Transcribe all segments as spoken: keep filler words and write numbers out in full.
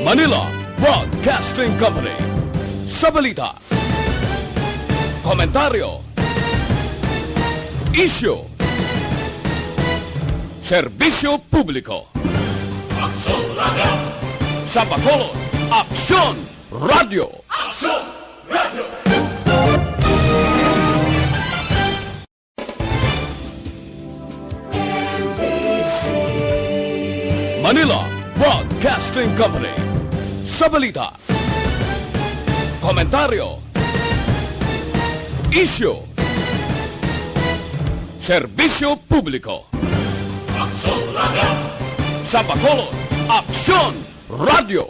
Manila Broadcasting Company. Sa balita, komentaryo, isyu, serbisyo publiko. Sa Bacolod, Aksyon Radyo. Manila Broadcasting Company. Sa balita, komentaryo, isyu, serbisyo publiko. Sa Bacolod, Aksyon Radyo.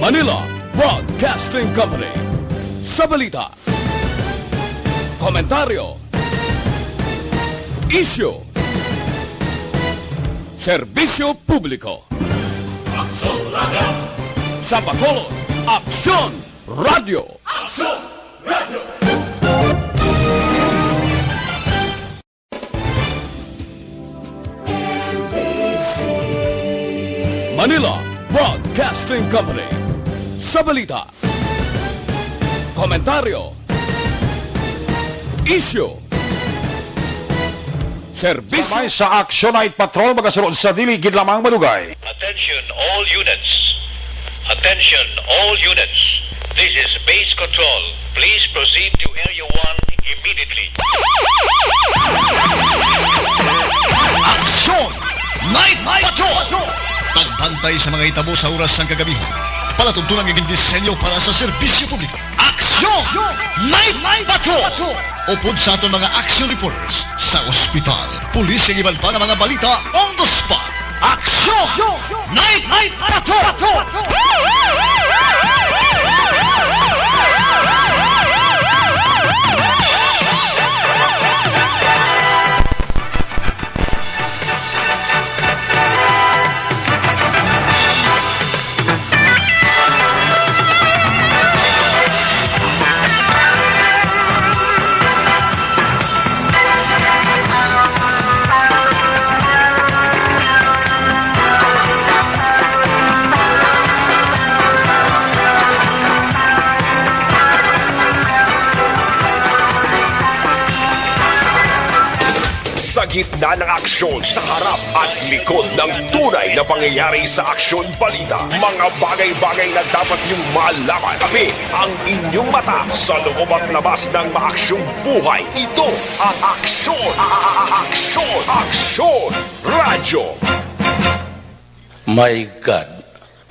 Manila Broadcasting Company. Sa balita, komentaryo, isyu, serbisyo publiko. Sa Bacolod, Aksyon Radyo. Manila Broadcasting Company. Sa balita, komentaryo, isyu, serbisyo. Sabay sa Action Night Patrol, magasulod sa dili gid lamang madugay. Attention all units. Attention all units. This is Base Control. Please proceed to Area one immediately. Aksyon! Night Patrol! Pagbantay sa mga hitabo sa oras sang kagamihan. Palatuntunan nga gindisenyo para sa serbisyo publiko. Aksyon! Night Patrol! Upod sa aton mga action reporters sa ospital, pulis, kag iban pa nga mga balita on the spot. Aksyon! Night, Night Patrol! Sa gitna ng aksyon, sa harap at likod ng tunay na pangyayari sa Aksyon Balita, mga bagay-bagay na dapat niyong malaman. Kami ang inyong mata sa loob at labas ng maaksyong buhay. Ito ang Aksyon, a-, a-, a-, Aksyon, Aksyon Radyo. My God,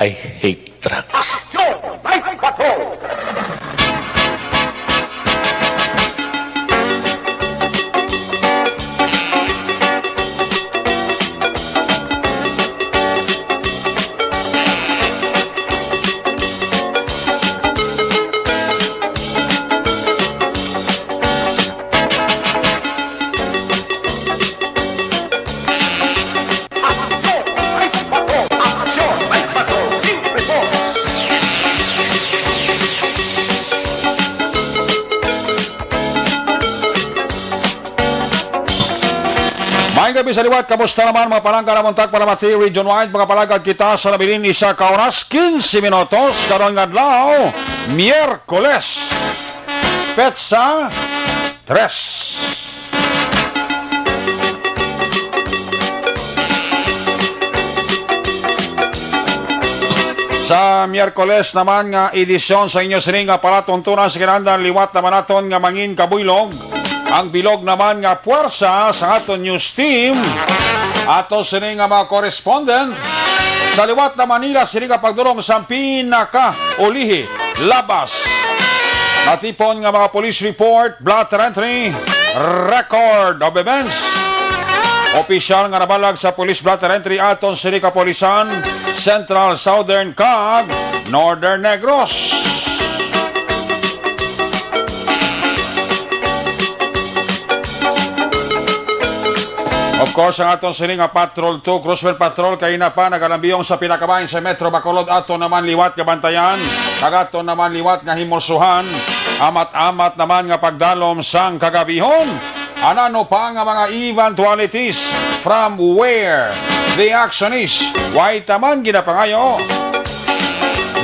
I hate drugs. Aksyon! Night Patrol! Maayong gabi sa liwat. Kamusta naman, mga palangga, na buntag, Palamati Region Wide? Mga palangga, kita sa nabilin isa ka oras, quince minutos, karon nga adlaw, Miyerkules, petsa tres. Sa Miyerkules naman nga edisyon sa inyo sini nga palatuntunan sa kinahanglan, liwat naman naton nga mangin kabuylog ang bilog naman nga puwersa sa aton news team. Ato sini nga mga correspondent sa liwat na Manila, sini nga pagdulong sa pinakaulihi, labas natipon nga mga police report, blotter entry, record of events. Opisyal nga nabalag sa Police Blotter Entry aton sini kapulisan, Central, Southern, kag Northern Negros. Of Course, ang aton sini nga Patrol two, Cruiser Patrol, kay na pa nagalambiyong sa pinakabahin sa Metro Bacolod. Ato naman liwat nga bantayan, kag ato naman liwat nga himulsuhan. Amat-amat naman nga pagdalom sang kagabihon. Ano pa nga mga eventualities? From where the action is? Way taman ginapangayo.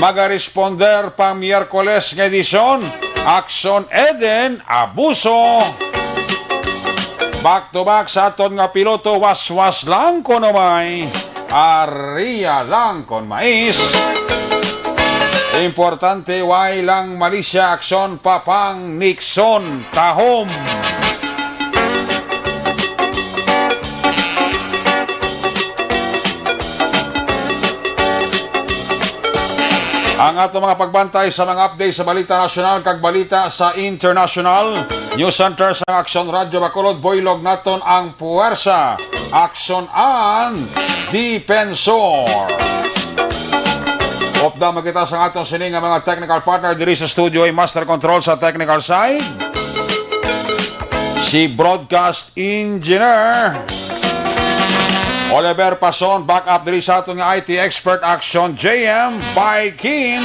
Magaresponder pa Miyerkules nga edisyon. Aksyon Eden, abuso. Back to back sa aton nga piloto, waswas lang kuno may, aria lang kon mais. Importante, way lang malisya, aksyon Papang Nixon, tahom. Ang ato mga pagbantay sa mga update sa balita nasyonal kag balita sa international. News Center sang Aksyon Radyo Bacolod, buylog naton ang puwersa. Aksyon ang Depensor. Upda man kita sa aton sini nga mga technical partner diri sa studio, ay master control sa technical side, si broadcast engineer Oliver Pason, backup diri sa aton nga I T expert, Aksyon J M by Kim.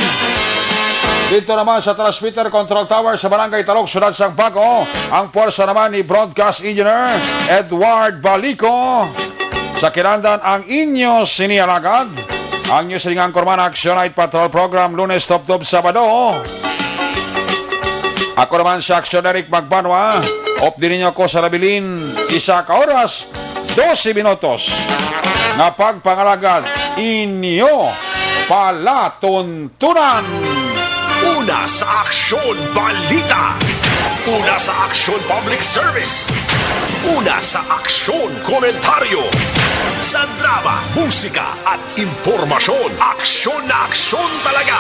Dito naman sa transmitter control tower sa Barangay Talok, Siyudad sang Bago, ang pwersa naman ni broadcast engineer Edward Balico. Sa kinahanglan, ang inyo sini alagad, ang inyo sini nga anchorman, Aksyon Night Patrol Program, Lunes tubtob Sabado. Ako naman si Aksyon Eric Magbanwa. Updi ninyo ako sa labilin isa ka oras, dose minutos nga pagpangalagad, inyo palatuntunan. Una sa aksyon, balita. Una sa aksyon, public service. Una sa aksyon, komentaryo. Sa drama, musika, at impormasyon, aksyon na aksyon talaga.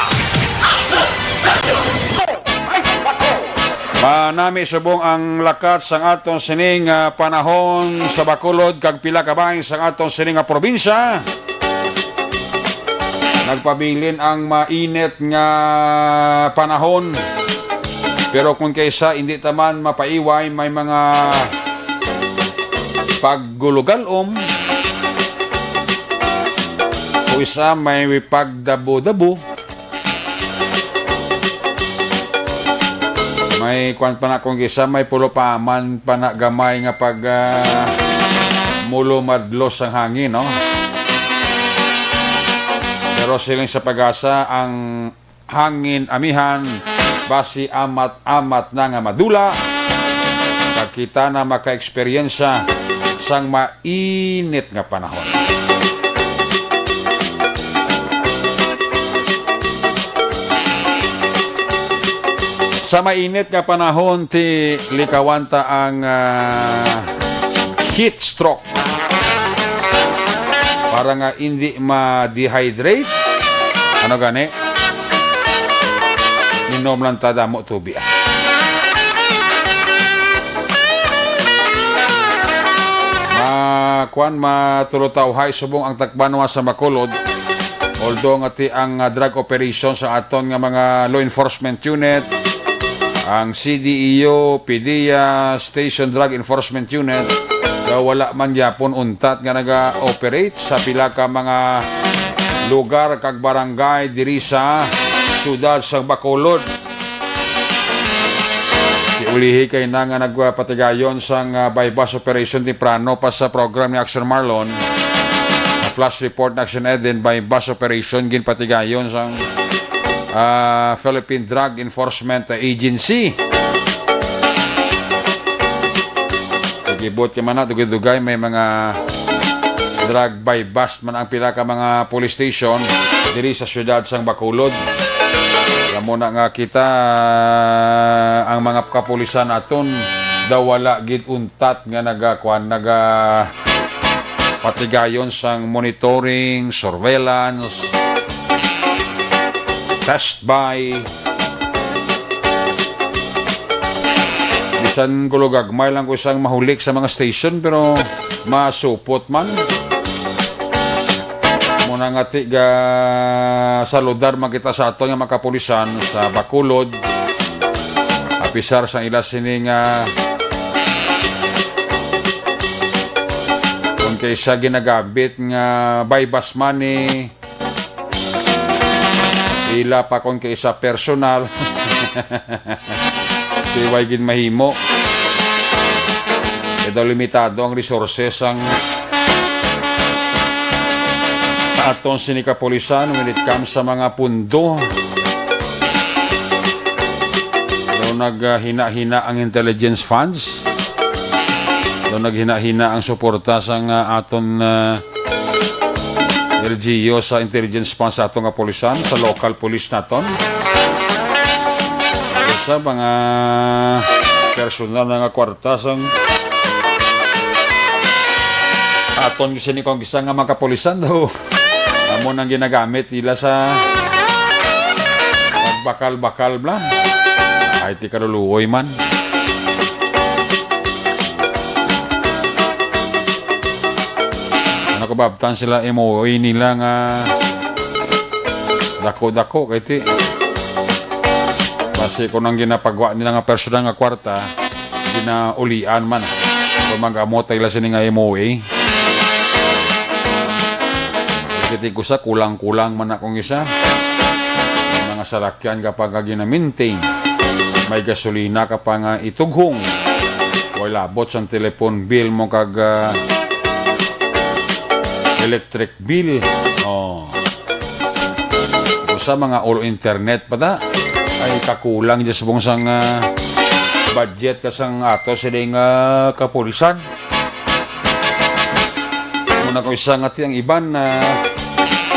Manami subong ang lakat sang aton sining, ah, panahon sa Bacolod kag pila ka bahin sang aton sining nga probinsya. Nagpabilin ang mainit nga panahon. Pero kung kaysa hindi ta man mapaiway, may mga paggulugalom. Kung isa may pagdabo-dabo. May kwan pa na, kung isa may pulo pa man pa na gamay nga pag, ah, mulumadlos ang hangin, no? Pero siling sa pag-asa, ang hangin amihan, basi amat-amat na nga madula, kag kita na maka-eksperyensya sang mainit nga panahon. Sa mainit nga panahon, ti likawan ta ang, ah, heat stroke. Para nga indi ma-dehydrate. Ano gani? Inom lang ta damo tubig, ah. Ma-, kuwan, matulutawhay subong ang tagbanwa sa Bacolod. Although nga ti ang, ah, drug operation sa aton nga mga law enforcement unit, ang C D E U, PDEA, Station Drug Enforcement Unit, daw wala man gyapon untat nga naga-operate sa pila ka mga lugar kag barangay diri sa siyudad sa Bacolod. Siulihi kay na nga nagpatigayon sang, ah, buy-bust operation temprano pa sa program ni Action Marlon. Flash report ni Action Eden, buy-bust operation ginpatigayon sang, ah, Philippine Drug Enforcement Agency. Gibot ka man na, dugay-dugay may mga drug buy-bust man ang pila ka mga police station diri sa siyudad sang Bacolod. Kamo na nga kita, ang mga kapulisan aton daw wala gid untat nga nagakuan, naga patigayon sang monitoring, surveillance, test buy. Bisan gulo gagmay lang ko isang mahulik sa mga station, pero masupot man. Muna nga ti ga saludar man kita sa aton nga mga kapulisan sa Bacolod. Apisar sa ila sini nga kaysa ginagamit nga buy bus money, ila pa kon kaysa personal. Di way gid mahimo. Kay daw limitado ang resources ang aton sini kapulisan when it comes sa mga pundo. Daw naghina-hina ang intelligence funds. Daw naghina-hina ang suporta sang, ah, aton, ah, L G U sa intelligence funds sa aton kapulisan, sa local police naton. Sa mga personal na nga kwarta sang aton sini kung isa nga mga kapulisan daw. Amo nang ginagamit nila sa pagbakal-bakal bla. Ay, ti kaluluoy man. Ano ko, babtan sila M O A nila nga dako-dako kay ti. Basi ko nang ginapagwa nila nga personal nga kwarta, ginaulian man. Kung mag-amot ila sini nga M O A. Kiti ko sa kulang-kulang man akong isa. May mga salakyan ka pa nga gina-maintain. May gasolina ka pa nga itughong. Way labot sang telephone bill mo kag, ah, electric bill. Oh. Sa mga all internet pa ta. Ay kakulang dyan sa bungsang, ah, budget ka sang ato sini nga kapulisan. Muna ko isa nga ti ang iban na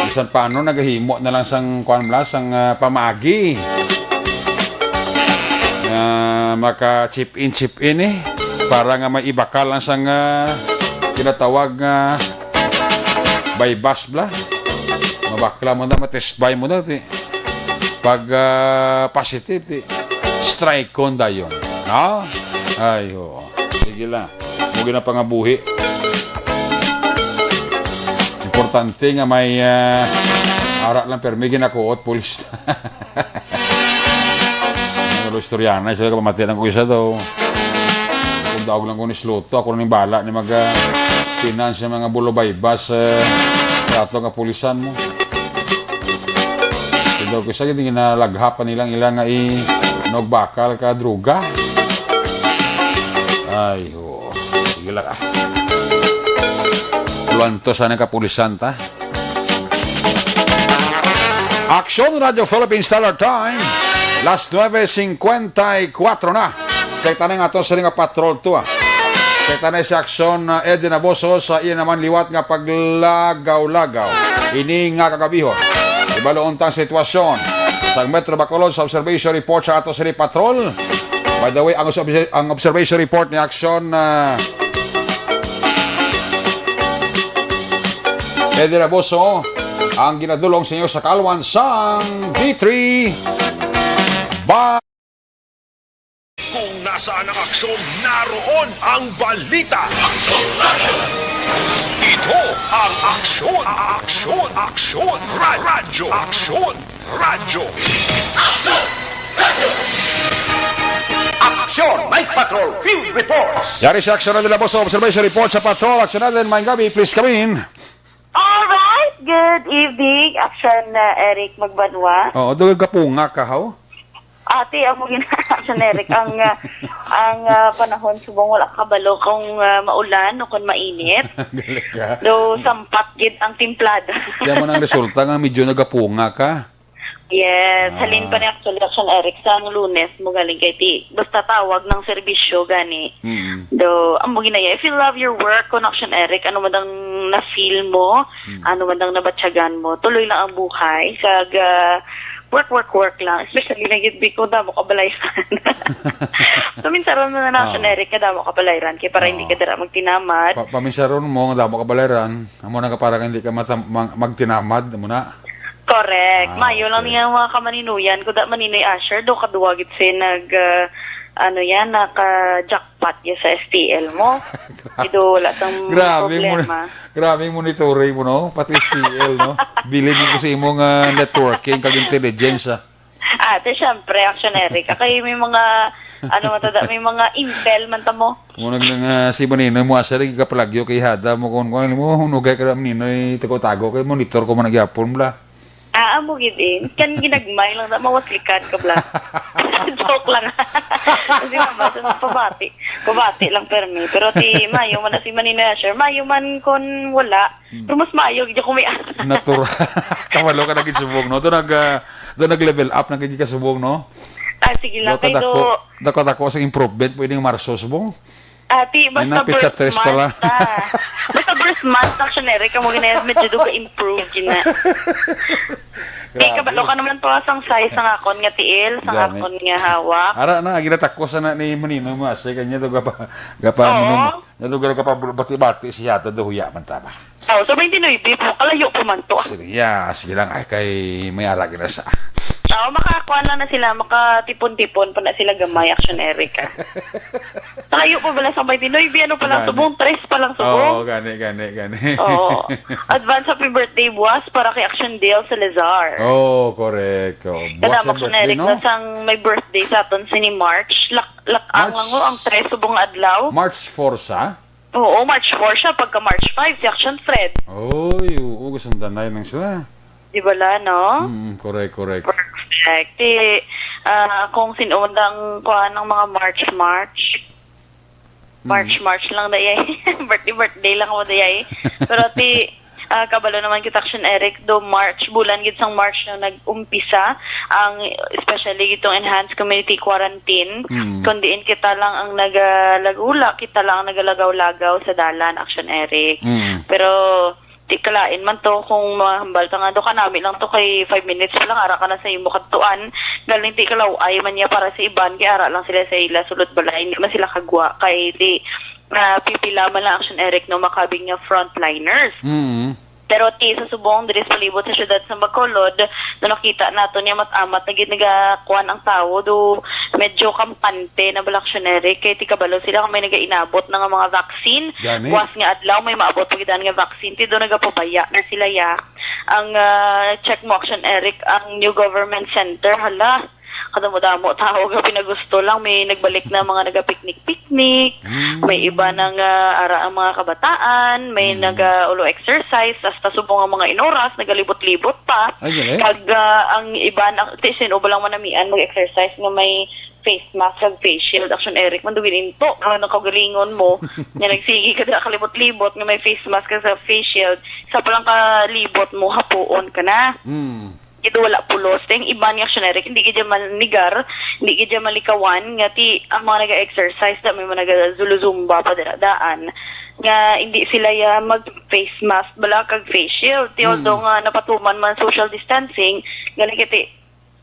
bisan paano nagahimo na lang sang kuan bla, sang, ah, pamaagi. Nga maka chip in, chip in eh. Para nga may ibakal lang sang, ah, kinatawag nga buy bus bla. Mabakla mo na, matest buy mo na ti. Pag, ah, positive ti, strike kon dayon. Ha? Ay, oo. Sige lang. Mo ginapangabuhi. Importante nga may, ah, ara lang permi ginakuot, pulis. Ano, istoryahan na, isa ka pamatian ko isa daw. Kung daog lang ko ni Sluto, ako na ning bala ni mag, ah, finance sa mga bulo buy bus, eh, sa ato nga pulisan mo. Kaya daw ko isa, hindi ginalaghap pa nilang ilang nga i-, nagbakal ka droga. Ay, oo. Sige lang, ah. Luanto sana kapulisan ta. Aksyon, Radyo Philippine Standard Time. Las nuebe cincuenta y cuatro na. Check tayo nga ato sa nga patrol to, ah. Check tayo si Aksyon, ah, Eddie Naboso sa iya naman liwat nga paglagaw-lagaw. Ini nga kagabihon. Ibaloon tang sitwasyon sa Metro Bacolod sa observation report sa ato sa patrol. By the way, ang observ-, ang observation report ni Aksyon, ah, Eddie Raboso, ang ginadulong sa inyo sa kalwan sang D three. Ba- Kung nasaan ang aksyon, naroon ang balita. Ito ang Aksyon, Aksyon, Aksyon, Ra-, Radyo, Aksyon, Radyo. Aksyon, Night Patrol, Field Reports. Yari sa Aksyon Radyo Laboso, observation report sa patrol. Aksyon natin, maayong gabi, please come in. Alright, good evening, Aksyon, uh, Eric Magbanwa. Oo, doon gapunga ka, haw? Ate, amo gina-, Aksyon Eric, ang, uh, ang, uh, panahon subong wala ka kabalo kung, uh, maulan o kung mainit. Galing ka. Do, sampat gid ang timplada. Kaya man ang resulta nga medyo nagapunga ka. Yes, Ah. halin pa ni actually, Aksyon Eric, sang Lunes mo galing kay ti, basta tawag ng serbisyo gani. Mm. Do, amo ginaya. If you love your work, kung Aksyon Eric, ano man ang na-feel mo, Mm. ano man ang nabatyagan mo, tuloy lang ang buhay. Kag, ah, work, work, work lang. Especially na gid, Biko, damo ka balayran. So, minsan ron na na, Aksyon Ah. Eric, nga damo ka balayran. Kaya para hindi Oo. ka dira magtinamad. Pa-, paminsaron mo, nga damo ka balayran. Amo na ka para hindi ka matam-, mag-, magtinamad, amo na. Correct. Ah, Mayo lang okay. niya mga kamaninuyan. Kuda maninoy Asher, do kaduwa gid siya nag, ah, ano yan, naka-jackpot ya sa S T L mo. Ido, wala sang Grabe mo, problema. grabe ang monitoring mo, no? Pati S T L, no? Bilib ko sa imong, ah, networking kag intelligence, ah. Ate, syempre, Action Eric. Kay may mga Ano man ta da, may mga intel man ta mo. Muna nga si Maninoy mo asa lagi kapalagyo kay hada mo kung kung mo hunugay ka Maninoy tago-tago kay monitor ko man gyapon bla. Ah, amo gid eh. Kan ginagmay lang sa mawas likad ka bla. Joke lang. Kasi mama, sa pabati. Pabati lang permi. Pero ti mayo man na si Maninoy Asher. Mayo man kon wala. Hmm. Pero mas mayo gid kung may natural. Kabalo ka na gid subong, no? Doon nag ah, doon nag-level up na gid ka subong, no? Ah, sige lang. Daw kay kadako, do daw kadako sa improvement pwedeng Marso subong. Ati, ay, basta na, pizza birth tres month pala. Ta. Basta birth month, actually, Eric, amo gina, medyo do ka-improve gina. Di, grabe. Kabalo ka naman to, sang size sang akon nga tiil, sang gani akon nga hawak. Ara na, ginatako sa na ni Manino mo, asa kanya do gapa, gapa, oo, minum-, na do gapa bati-bati siya, to do huya man tama. Oh, sa twenty-nine po, kalayo po man to. Sige, yeah, sige lang, ay, kay may ara gina sa. Oh, makakuha lang na sila, makatipon-tipon pa na sila gamay, Action Eric, ah. Kalayo pa bala sa twenty-nine, ano pa lang gani subong, tres pa lang subong. Oo, gani, gani, gani. Oo. Advance happy birthday buwas para kay Action Dale Salazar. Oh, correct. Oh, buwas. Kada ang Action birthday, Eric, no? Na sang may birthday sa aton sini March, lak-, lak-ang March lang, oh, ang tres subong nga adlaw. March four sa? Oo, March four siya, pagka March five, si Action Fred. Oy, oo, gasundanay lang sila. Di ba la, no? Mm, correct, correct. Perfect. Ti, ah, kung sino man ang kuha ng mga March, March. March, mm, March lang dayay. Birthday, birthday lang mo dayay. Pero ti, ah, kabalo naman kita, Action Eric, do March, bulan gid sang March na nag-umpisa ang, especially itong enhanced community quarantine. Mm. Kundi in kita lang ang nagalagula, kita lang ang nagalagaw-lagaw sa dalan, Action Eric. Mm. Pero di kalain man to kung mahambal ta nga do kanami lang to kay five minutes pa lang ara ka na sa imo kadtuan. Galing ti kalaw-ay man niya para sa iban kay ara lang sila sa ila sulod balay, hindi man sila kagwa kay di, ah, pipila man lang, Action Eric, no, makabig nga frontliners. Mm. Pero ti sa subong diri sa palibot sa siyudad sa Bacolod, no, nakita nato niya mat-amat na gid nagakuan ang tawo do medyo kampante na bala, Action Eric, kay ti kabalo sila kung may nagainabot na nga mga vaccine. Gani. Buwas nga adlaw may maabot pa gid nga vaccine, ti do nagapabaya na sila ya. Ang, ah, check mo, Action Eric, ang New Government Center, hala, kadamo-damo tawo nga pinagusto lang. May nagbalik na mga nagapiknik-piknik, mm, may iba na nga ara ang mga kabataan, may, mm, nagaulo exercise, hasta subong ang mga inoras, nagalibot-libot pa. Ay, gali. Kag, ah, ang iba na, ti, sin-o ba lang manamian mag-exercise nga may face mask kag face shield, Action Eric, man dugin into. Ang nakagalingon mo, nga nagsigi ka dira kalibot-libot, nga may face mask ka sa face shield, sa palang kalibot mo, hapuon ka na. Mm. Ito wala pulos. Ting iba ni, Action Eric, hindi gid dyan manigar, hindi gid dyan malikawan, nga ti, ang mga nag-exercise, da, may mga nag-zumba pa dira daan, nga hindi sila ya mag face mask, bala, kag face shield. Ti, mm, although nga napatuman man social distancing, gani kay ti,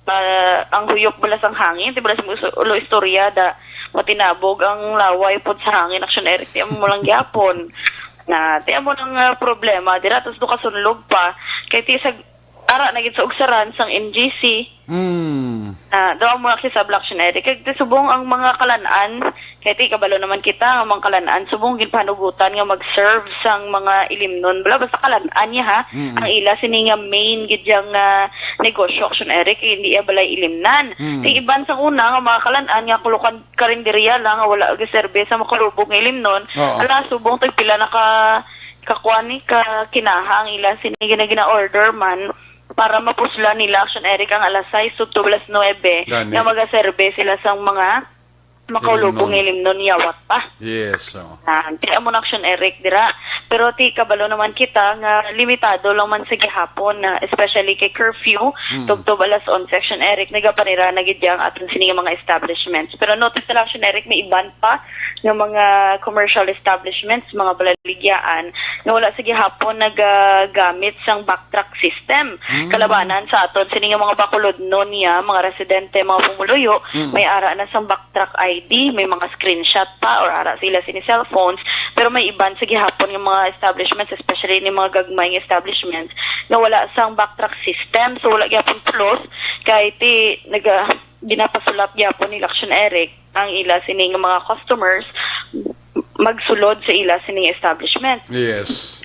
ah, ang huyop bala sang hangin, ti bala sa ulo istorya da, matinabog ang laway pod sa hangin, Action Eric, ti amo lang gyapon. Na, ti amo nang, ah, problema, dira, tapos do kasunlog pa, kay ti sa, ara na gid sa ugsaran sang N G C. Mm. Ah, do amo lang kisabla, Action Eric. Kag ti subong ang mga kalan-an, kay ti kabalo naman kita nga mga kalan-an, subong ginpanugutan nga mag-serve sang mga ilimnon. Bala, basta kalan-an niya, ha? Mm. Ang ila sini nga main gid yang, ah, negosyo, Action Eric, kay hindi iya balay ilimnan. Mm. Ti iban sa una nga mga kalan-an nga kulukan karinderya lang nga wala gaserbe sa makalubog nga ilimnon. Oo. Ala, subong tagpila na ka, ka kuan ni, ka kinaha ang ila sini gina-, gina-order man para mapuslan nila, Action Eric, ang alas sais sugto alas nuebe, gani, nga magaserbe sila sang mga makalubong nga ilimnon, yawat pa. Yes, oo. Ah, ti amo na, Action Eric, dira. Pero ti kabalo naman kita nga limitado lang man sa gihapon, na especially kay curfew, mm, tubtob alas onse, Action Eric, nagapanira na gid ang aton sini nga mga establishments. Pero notice na lang, Action Eric, may iban pa nga mga commercial establishments, mga balaligyaan, nga wala sa gihapon nagagamit sang backtrack system. Mm. Kalabanan sa aton sini nga mga Bacolodnon niya, mga residente, mga pumuluyo, mm, may ara na sang backtrack I D, may mga screenshot pa or ara sila sini cellphones, pero may iban sa gihapon nga mga establishments, especially ni mga gagmay nga establishments, nga wala sang backtrack system, so wala gyapon pulos kay ti naga-, ginapasulap gyapon ni Action Eric ang ila sini nga mga customers magsulod sa ila sining establishment. Yes.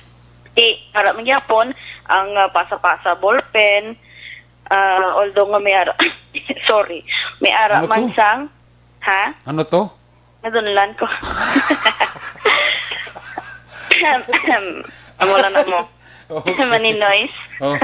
Ti, ara man gyapon ang, ah, pasa-pasa, ballpen, ah, although nga may ara, sorry, may ara man sang Ha? Ano to? Nadunlan ko. Amo lang na mo. Okay. Maninoys. Oh.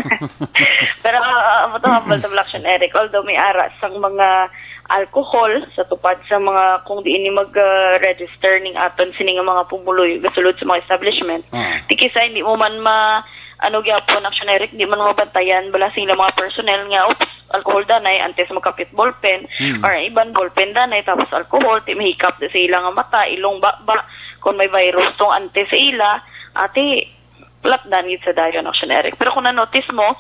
Pero uh, amo to, humble to, Action Eric. Although may ara sang mga alcohol sa tupad sa mga kung diin ni mag-register ning aton sini nga mga pumuluyo gasulod sa mga establishment. Ah. Di kisa hindi mo man ma ano gyapon, Action Eric, di man mabantayan bala sa ilang mga personnel nga, oops, alcohol danay antes magkapit ballpen, Hmm. or iban ballpen danay tapos alcohol, ti mahikap di sa ila nga mata, ilong, baba, kung may virus tong antes sa ila, ati, latdan gid sa dayon, Action Eric. Pero kung na-notice mo,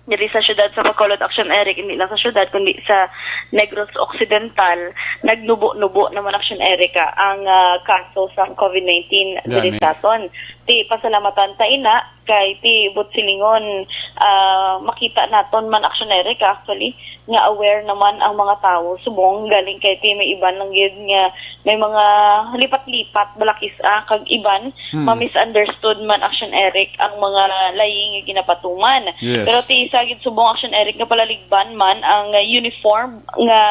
diri sa siyudad sa Bacolod, Action Eric, hindi lang sa siyudad kundi sa Negros Occidental, nagnubo-nubo naman, Action Eric, ah, ang ah, kaso sa COVID nineteen diri Gani. sa aton. Ti pasalamatan ta ina kay ti buot silingon, ah, makita naton man, Action Eric, actually, nga aware naman ang mga tawo subong galing kay ti may iban lang gid nga may mga lipat-lipat balakis-a kag iban Hmm. ma-misunderstood man, Action Eric, ang mga layi nga ginapatuman. Yes. Pero ti isa gid subong, Action Eric, nga palaligban man ang uniform nga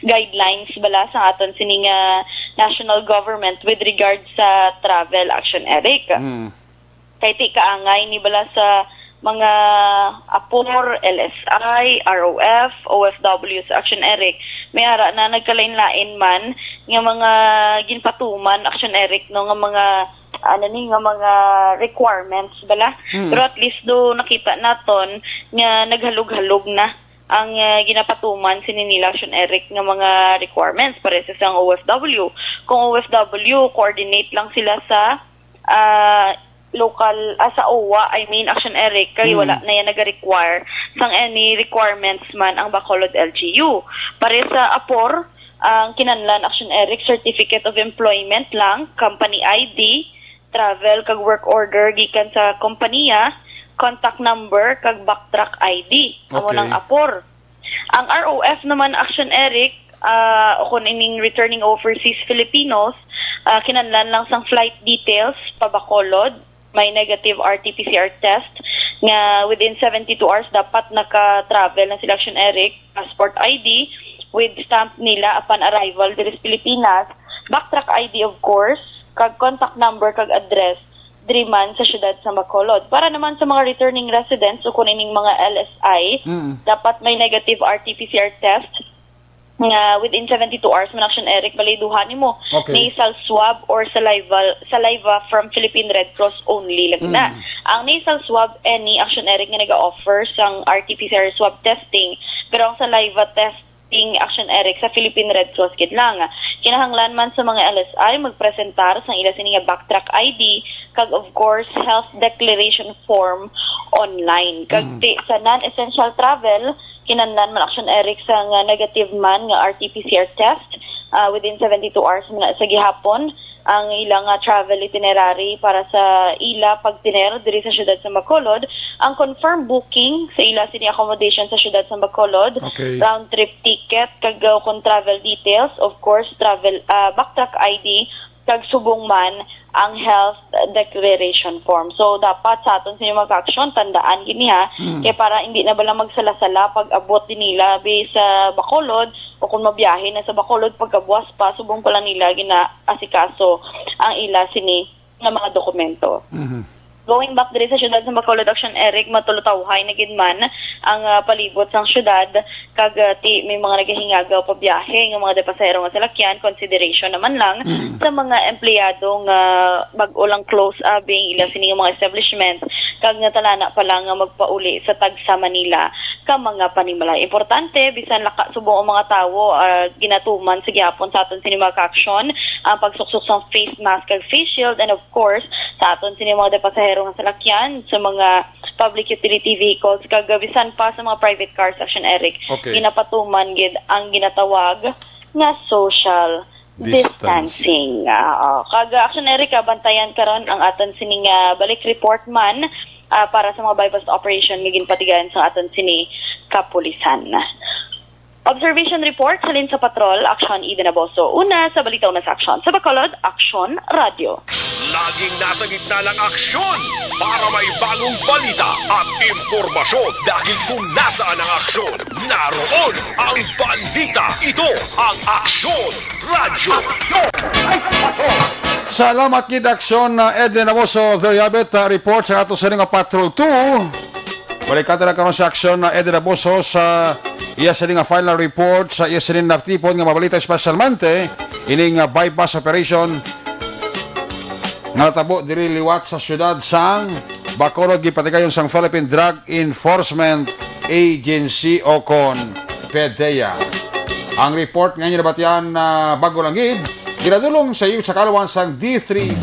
guidelines bala sa aton sini nga national government with regard sa travel, Action Eric. Mm. Kay ti kaangay ni bala sa mga apor, L S I, R O F, O F W sa, Action Eric, may ara na nagkalain-lain man nga mga ginpatuman, Action Eric, no, nga mga ano ni nga mga requirements bala. Hmm. Pero at least do nakita naton nga naghalog-halog na ang ah, ginapatuman sini nila, Action Eric, nga mga requirements pareha sa O F W. Kung O F W, coordinate lang sila sa ah, local, ah, sa O W A, I mean, Action Eric, kay Hmm. wala na yan nag-require sang any requirements man ang Bacolod L G U. Pareha sa apor, ang kinahanglan, Action Eric, certificate of employment lang, company I D, travel kag work order gikan sa kompanya, contact number kag backtrack I D. Amo Okay. nang apor. Ang R O F naman, Action Eric, ah, o kung ining returning overseas Filipinos, ah, kinahanglan lang sang flight details pa Bacolod, may negative R T P C R test nga within seventy-two hours dapat naka-travel na sila, Action Eric, passport I D with stamp nila upon arrival diri sa Pilipinas, backtrack I D, of course, kag contact number kag address diri man sa siyudad sa Bacolod. Para naman sa mga returning residents o kung ining mga L S I, Mm. dapat may negative R T P C R test nga within seventy-two hours man, Action Eric, baliduhan nimo Okay. nasal swab or saliva, saliva from Philippine Red Cross only lang na. Mm. Ang nasal swab, any, Action Eric, nga nag-offer sang R T P C R swab testing, pero ang saliva testing, Action Eric, sa Philippine Red Cross gid lang. Kinahanglan man sa mga L S I magpresentar sang ila sini nga backtrack I D kag, of course, health declaration form online. Kag Mm. ti, sa non-essential travel, kinahanglan man, Action Eric, sa nga negative man nga R T P C R test, ah, within seventy-two hours man sa gihapon ang ilang nga travel itinerary para sa ila pagtener diri sa siyudad sa Bacolod, ang confirmed booking sa ila sini accommodation sa siyudad sa Bacolod, Okay. round trip ticket, kag uh, kung travel details, of course, travel, ah, backtrack I D, kag subong man ang health declaration form. So dapat sa aton sa mga ka-action, tandaan gini ha, Mm. kay para hindi na bala magsala-sala pag-abot din nila bi sa Bacolod o kung mabiyahe na sa Bacolod, pagkabuas pa subong pala nila ginaasikaso ang ila sini nga mga dokumento. Mhm. Going back diri sa siyudad sa Bacolod, Action Eric, matulutawhay na gid man ang ah, palibot sang siyudad, kag ah, ti may mga nagahingagaw pa biyahe nga mga depasahero nga salakyan, consideration naman lang Mm. sa mga empleyado nga bag-o lang close abi ang ila sini nga mga establishment, kag nga talana pa lang nga magpauli sa Tagsa, Manila ka mga panimalay. Importante, bisan laka subong ang mga tawo, ah, ginatuman sa gihapon sa aton sini mga ka-action ang pagsuksok sang face mask kag face shield, and of course, sa aton sini mga depasahero nga salakyan, sa mga public utility vehicles, kag bisan pa sa mga private cars, Action Eric, Okay. ginapatuman gid ang ginatawag nga social Distancing. distancing. Ah, oo. Kag Action Eric, ah, bantayan karon ang aton sining ah, balik report man ah, para sa mga buy-bust operation nga ginpatigayan sa aton sini kapulisan. Observation report halin sa patrol, Action Eden Aboso. Una sa balita, una sa aksyon. Sa Bacolod, Action Radio. Laging nasa gitna ng aksyon para may bagong balita at impormasyon. Dahil kung nasaan ang aksyon, naroon ang balita. Ito ang Aksyon Radyo. Salamat gid, Aksyon, uh, Eden Amoso. There you have it, uh, report sa ato sa nga Patrol two. Balikan ta na karon sa Aksyon, uh, Eden Amoso sa iya sini nga final report sa iya sini natipon nga mabalita, espesyalmente ining, uh, buy-bust operation nga natabo diri liwat sa siyudad sang Bacolod, gipatigayon sang Philippine Drug Enforcement Agency o kon PDEA. Ang report nga inyo nabatian na bago lang gid, ginadulong sa iyo sa kalawan sang D three.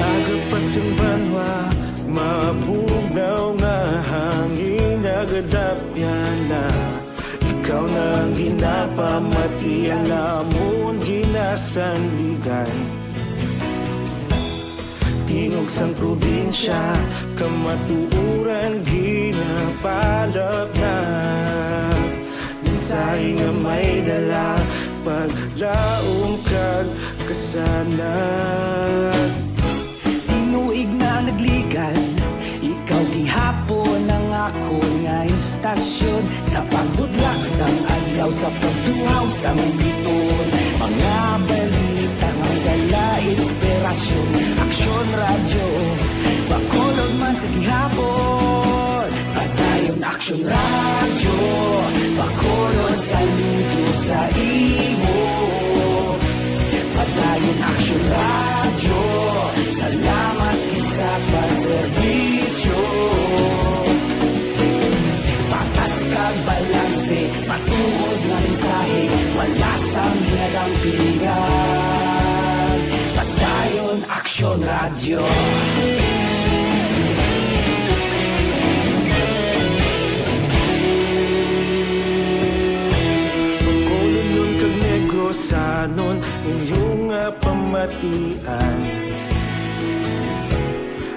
Aga pa sing banwa, mabugnaw nga hangin nagadapyan na. Ikaw na ang ginapamati, ang amon ginasandigan. Tingog sang probinsya, kamatuoran ginapalapnap. Mensahe nga may dala, paglaom kag kasanag. Tinuig na nagligal, ikaw gihapon ang akon nga istasyon. Sa pagbudlak sang adlaw, sa pagtuhaw sang bituon, mga balita nga dala inspirasyon. Aksyon Radyo, Bacolod man sa gihapon. Padayon Aksyon Radyo, Bacolod, saludo sa imo. Padayon Aksyon Radyo, salamat gid sa pagserbisyo. Patas kag balanse, matuod nga mensahe, wala sang ginadampigan. Padayon Aksyon Radyo. Bacolodnon kag Negrosanon, inyo nga pamatian.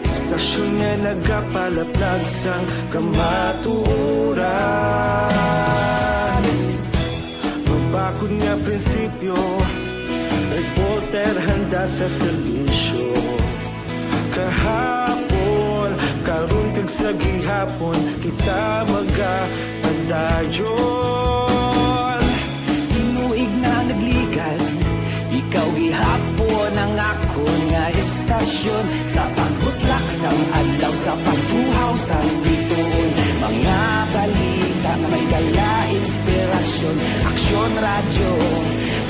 Istasyon nga nagapalaplag sang kamatuoran. Mabakod nga prinsipyo, reporter handa sa serbisyo. Kahapon, karon kag sa gihapon, kita magapadayon. Tinuig na nagligal, ikaw gihapon ang akon nga istasyon. Sa pagbutlak sang adlaw, sa pagtuhaw sang bituon, mga balita nga may dala inspirasyon. Aksyon Radyo,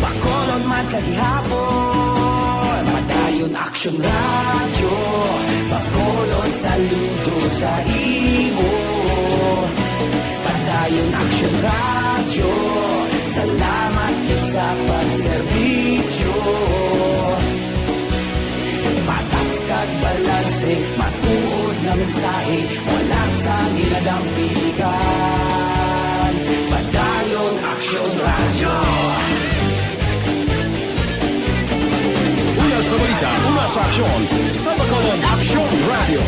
Bacolod man sa gihapon. Padayon Aksyon Radyo, Bacolod, saludo sa imo. Padayon Aksyon Radyo, salamat gid sa pagserbisyo. Patas kag balanse, matuod nga mensahe, wala sang ginadampigan. Padayon Aksyon Radyo. Una sa balita, una sa aksyon, sa Bacolod Aksyon Radyo.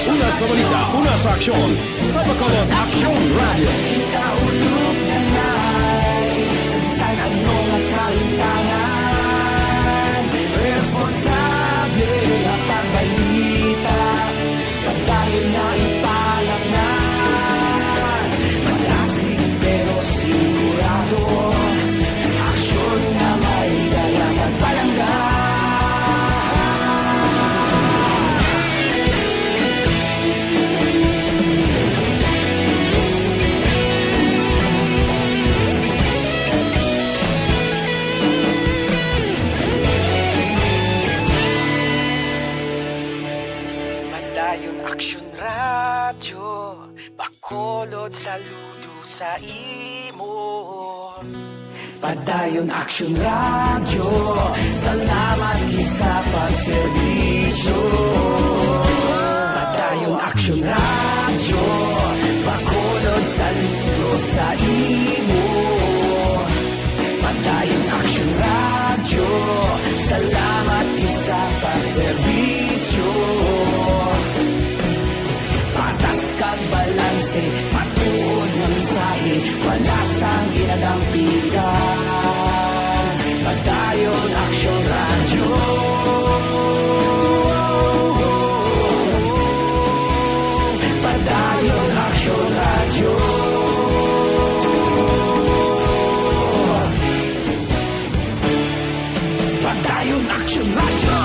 Una sa balita, una sa aksyon, sa Bacolod Aksyon Radyo. Kita ulog na nai, sa bisan ano nga kahintangan, responsable nga pagbalita. Padayon na ipalapnan, madasig pero sigurado. Aksyon nga may dala kag palangga. Padayon Aksyon Radyo, Bacolod, saludo sa imo. Padayon Aksyon Radyo, salamat gid sa pagserbisyo. Padayon Aksyon Radyo, Bacolod, sa Sa imo, Padayon Action Radio. Salamat gid sa pagserbisyo. Patas kag balanse, matuod nga mensahe, wala sang ginadampigan. Padayon Action Radio. Padayon Action Radio. Padayon Action Radio.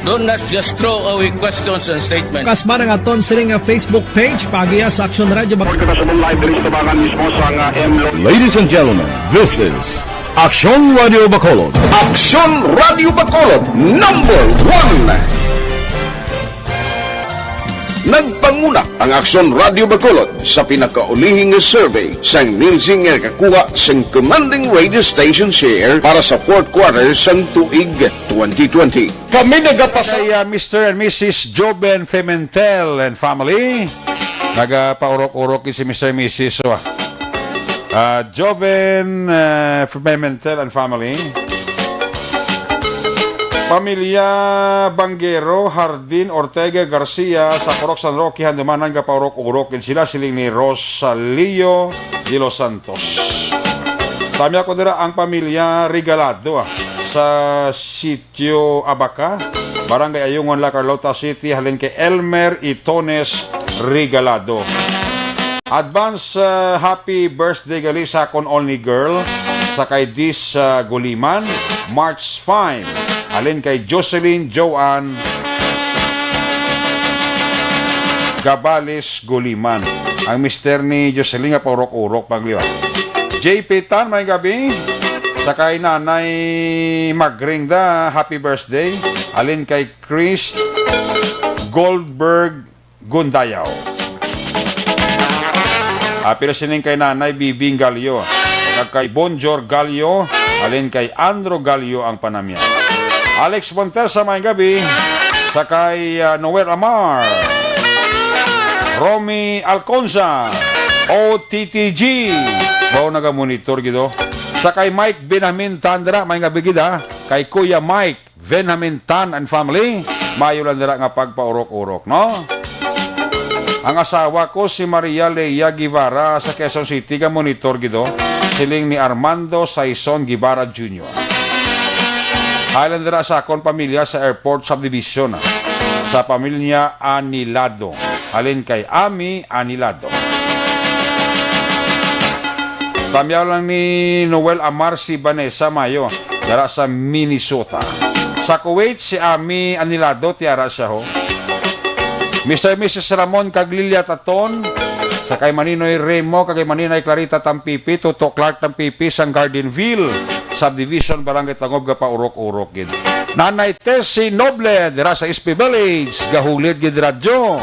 Don't not just throw away questions and statements. Kasman ang aton sini nga Facebook page, paagiha sa Action Radio Bac- Report ka sa live diri sa tabangan mismo sa nga M L O. Ladies and gentlemen, this is Action Radio Bacolod. Action Radio Bacolod, number one. Nagpanguna ang Action Radio Bacolod sa pinakaulihing nga survey sang Nielsen nga nakakuha sang commanding radio station share para sa fourth quarter sang tuig twenty twenty. Kami nagapasa- Kay, ah, Mister and Missus Joven Pimentel and family. Nagapaurok-urok si Mister and Missus So, ah, ah, Joven, ah, Pimentel and family. Pamilya Banguero, Hardin, Ortega, Garcia, sa Purok San Roque, Handumanan, gapaurok-urok gid sila, siling ni Rosalio de los Santos. Tamya ko dira ang pamilya Regalado, ah, sa Sitio Abaca, Barangay Ayungon, La Carlota City, halin kay Elmer Itones Regalado. Advance, ah, happy birthday gali sa akon only girl, sa kay Dis, ah, Guliman, March five. Halin kay Jocelyn Joanne Gabales Guliman. Ang mister ni Jocelyn nga paurok-urok, pangliwa. J P Tan, may gabi. Sa kay Nanay Magringda, happy birthday. Halin kay Chris Goldberg Gundayaw. Apil sining kay Nanay Bibing Gallo, kag kay Bonjor Gallo, halin kay Andro Gallo ang panamya. Alex Montesa, may gabi. Sa kay, ah, Noel Amar, Romy Alconza, O T T G. Wow, naga-monitor gid, oh. Sa kay Mike Benjamin Tandra, may gabi gid, ha. Kay Kuya Mike Benjamin Tan and family, mayo lang dira nga pagpaurok-urok, no? Ang asawa ko si Maria Lea Guevara sa Quezon City, ga-monitor gid, oh. Siling ni Armando Saison Guevara Junior. Halin dira sa akon pamilya sa Airport Subdivision, ah, sa pamilya Anilado. Halin kay Ami Anilado. Tamyaw lang ni Noel Amar si Vanessa Mayo, dara sa Minnesota. Sa Kuwait, si Ami Anilado, tiara siya, ho. Mister Missus Ramon kag Lilia Taton, sa kay Maninoy Remo, kag kay Maninay Clarita Tampipi, Toto Clark Tampipi, sang Gardenville Subdivision, Barangay Tangob, gapaurok-urok gid. Nanay Tessie Noble, dira sa S P Village, gahulid gid radyo.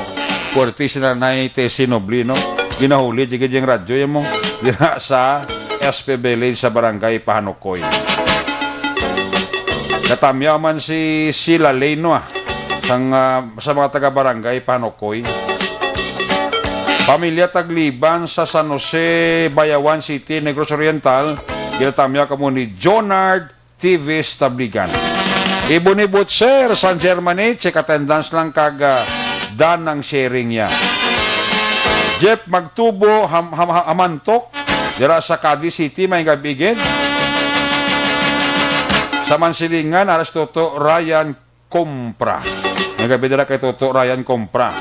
Puwerte si Nanay Tessie Noble, no? Ginahulid gid yung radyo, yan mo. Dira sa S P Village sa Barangay Pahanukoy. Katamyaw man si Sila Lane, no, ah, sang, ah, sa mga taga-barangay Pahanukoy. Pamilya Tagliban sa San Jose, Bayawan City, Negros Oriental, ginatamyaw kamo ni Jonard T V Stabligan. Ibon ni Butcher, San Germany, check attendance lang kag, ah, done ang sharing niya. Jeff Magtubo, Ham-, Ham-, Ham-, Hamantok, dira sa Cadiz City, may gabi gid. Sa Mansilingan, aras Toto Ryan Compra. May gabi dira kay Toto Ryan Compra.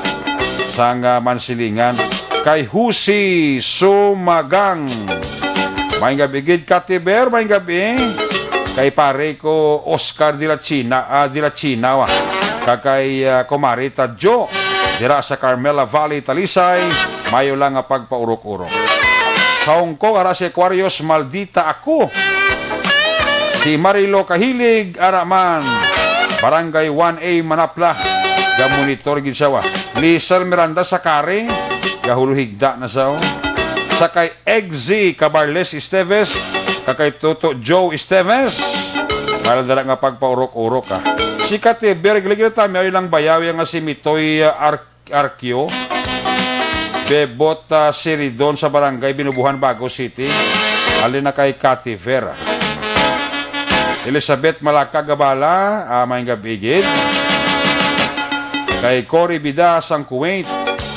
Sang, ah, Mansilingan. Kay Husi Sumagang. May gabi gid, Katiber, may gabi. Kay pare ko Oscar de la China, ah, de la China, wa. Kag kay, ah, Kumari Tadyo. Dira sa Carmela Valley, Talisay. Mayo lang nga pagpaurok-urok. Sa Hong Kong, ara si Aquarius, maldita ako. Si Marilo Kahilig, ara man. Barangay one A, Manapla. Ga-monitor gid siya, wa. Lisel Miranda Sakari, gahuluhigda na siya, oh. Sa kay Eggsy Cabarles Esteves, kag kay Toto Joe Esteves. Para dala nga pagpaurok-urok, ah. Si Katiber, giligid na tami, ay lang bayaw nga si Mitoy, ah, Ar-, Arquio, Bebot, ah, Siridon sa Barangay Binubuhan, Bago City. Halin na kay Cathy Vera. Elizabeth Malacag Gabala, ah, maayong gab-i gid. Kay Cory Bida sang Kuwait,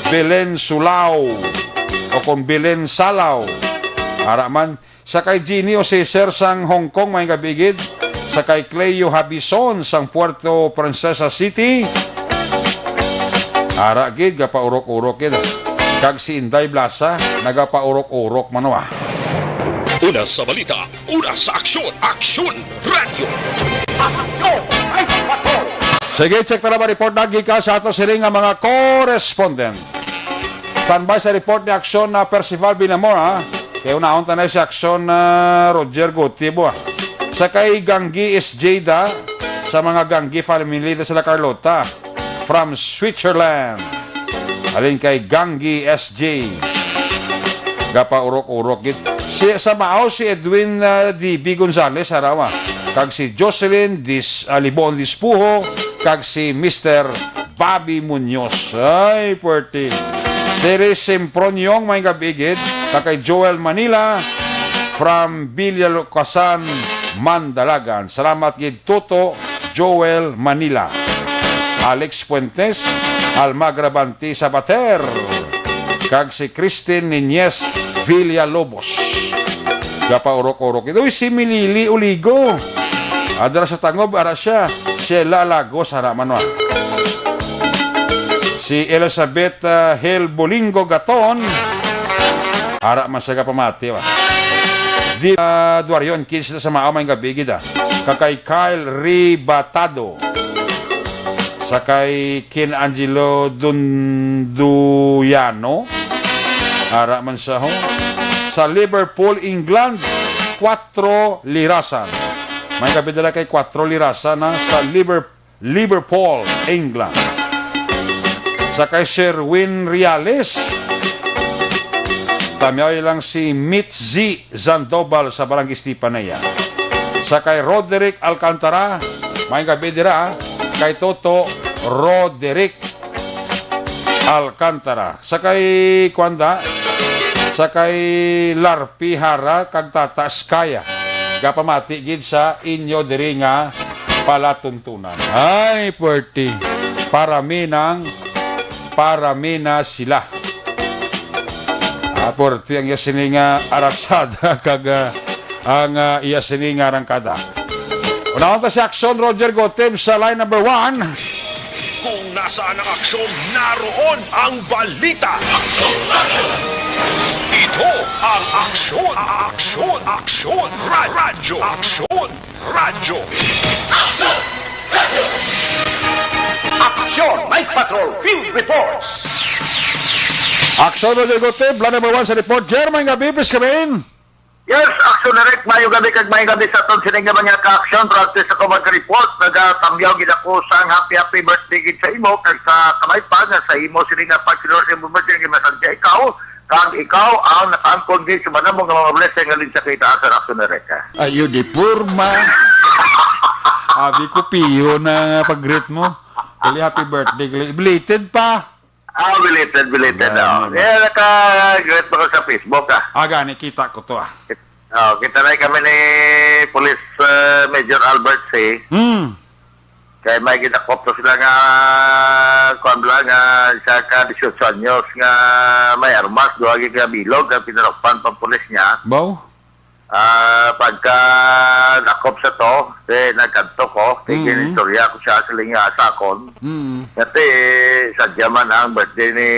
Belen Sulao, o kon Belen Salao. Ara man, sa kay Jeannie o Cesar sang Hong Kong, maayong gab-i gid. Sa kay Cleo Habison sang Puerto Princesa City. Ara gid, gapaurok-urok gid. Kag si Inday Blasa, nagapaurok-urok man, wa. Una sa balita, una sa aksyon, Aksyon Radyo. Sige, check ta na ba report na gikan sa ato sini nga mga correspondent. Standby sa report ni Aksyon na Percival Binamor, ha? Kay unahon ta na si Aksyon na Roger Gutibo, ha? Sa kay Ganggi S J da, sa mga Ganggi family da sila Carlota, from Switzerland. Halin kay Ganggi S J. Gapaurok-urok gid. Si, sa Maaw, si Edwin, ah, D B Gonzales, harawa. Kag si Jocelyn Dis-, ah, Libon Dispuho, kag si Mister Bobby Muñoz. Ay, puwerte. Terry Semproniong, maayong gab-i gid. Kag kay Joel Manila, from Villalucasan, Mandalagan. Salamat gid, Toto Joel Manila. Alex Fuentes, Alma Grabanti Sabater, kag si Christine Niñez Villalobos. Gapaurok-urok. Uy, si Milili Uligo. Adra sa Tangob, ara siya. Sheila Lagos, ara man, wa. Si Elizabeth, ah, Hel Bolingo Gaton, ara man siya gapamati, wa. Di, ah, Duarion, kinse sa Maaw, maayong gab-i gid, ah. Kag kay Kyle Ribatado. Sa kay Ken Angelo Dunduyano. Ara man siya, ho. Sa Liverpool, England, Cuatro Lirasan. Maayong gab-i dira kay Cuatro Lirasan, ha, sa Liver-, Liverpool, England. Sa kay Sherwin Reales, tamyaw lang si Mitzi Zandobal sa Barangay Estefanía. Sa kay Roderick Alcantara, maayong gab-i dira, ha, kay Toto Roderick Alcantara. Sa kay, kuwan da, sa kay Larpi Hara kag Tata Skaya. Gapamati gid sa inyo diri nga palatuntunan. Ay, puwerte. Para mi nang, para mi na sila. Ah, puwerte ang iya sini nga araksada kag, ah, ang, ah, iya sini nga arangkada. Unahon ta si Aksyon Roger Gotib sa line number one. Kung nasaan ang aksyon, naroon ang balita. Ito ang Aksyon, Aksyon, Aksyon, Ra-, Radyo, Aksyon, Radyo. Aksyon Night Patrol Field Reports. Aksyon Roger Gotib, line number one sa report. Jer, maayong gab-i, please come in. Yes, Aksyon Direct, maayong gab-i kag maayong gab-i sa aton sini nga mga ka-aksyon. Practice ako mag-report, nagatamyaw gid ako sang happy, happy birthday gid sa imo, kag sa kamay pa nga sa imo sini nga pag-celebrate sa imong birthday, nga masadya ikaw, kag ikaw ang nakaangkon gid sa madamo nga mga blessing halin sa kaitaasan, Aksyon Direct, ha. Ayo, di porma. Abi ko, piyo na nga pag-greet mo. Gali, happy birthday, gali. Belated pa. Ah, belated, belated, Gani, oh. Gani. Eh, naka-greet pa ko sa Facebook, ah. Ah, gani, kita ko to, ah. Oh, kita na kami ni Police, eh, Major Albert C. Hmm. Kay may gidakop to sila nga, kuwan bala, nga isa ka dieciocho anyos nga may armas, duha gid ka bilog, ang pinarukpan pang pulis niya. Baw? Ah, pagka dakop sa to, eh, nagkadto ko, kay Mhm. ginistorya ko siya sa linga sa akon. Mhm. Kati, sadya man ang birthday ni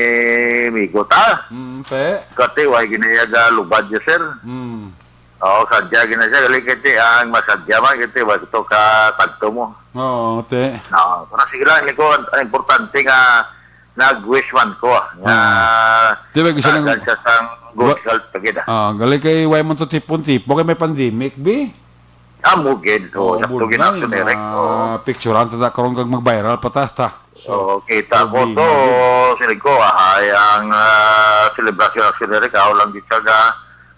Migo ta. Mhm, te. Kati, way ginayaga lubad niya, sir. Mhm. Oo, sadya gina siya. Galing kati, ang masadya man, kati, way to ka kadto mo. Oo, te. Oo, pero sige lang, Nico, ang, ang importante nga, nag-wish man ko, ah, nga Ah. Di ba, gusto nang tagan siya sang good Wa-, health pa gid, ah. Ah, gali kay way man to tipon-tipon kay may pandemic, bi? Ah, mo gid. Oo, Oo, sakto gid na, ang generic. Oo. Picturean ta karon kag mag-viral pa ta, ta. So, Oo, kita ko problema to, gid. Siling ko, ah, ay ang, ah, selebrasyon ng generic, ako lang gid siya ga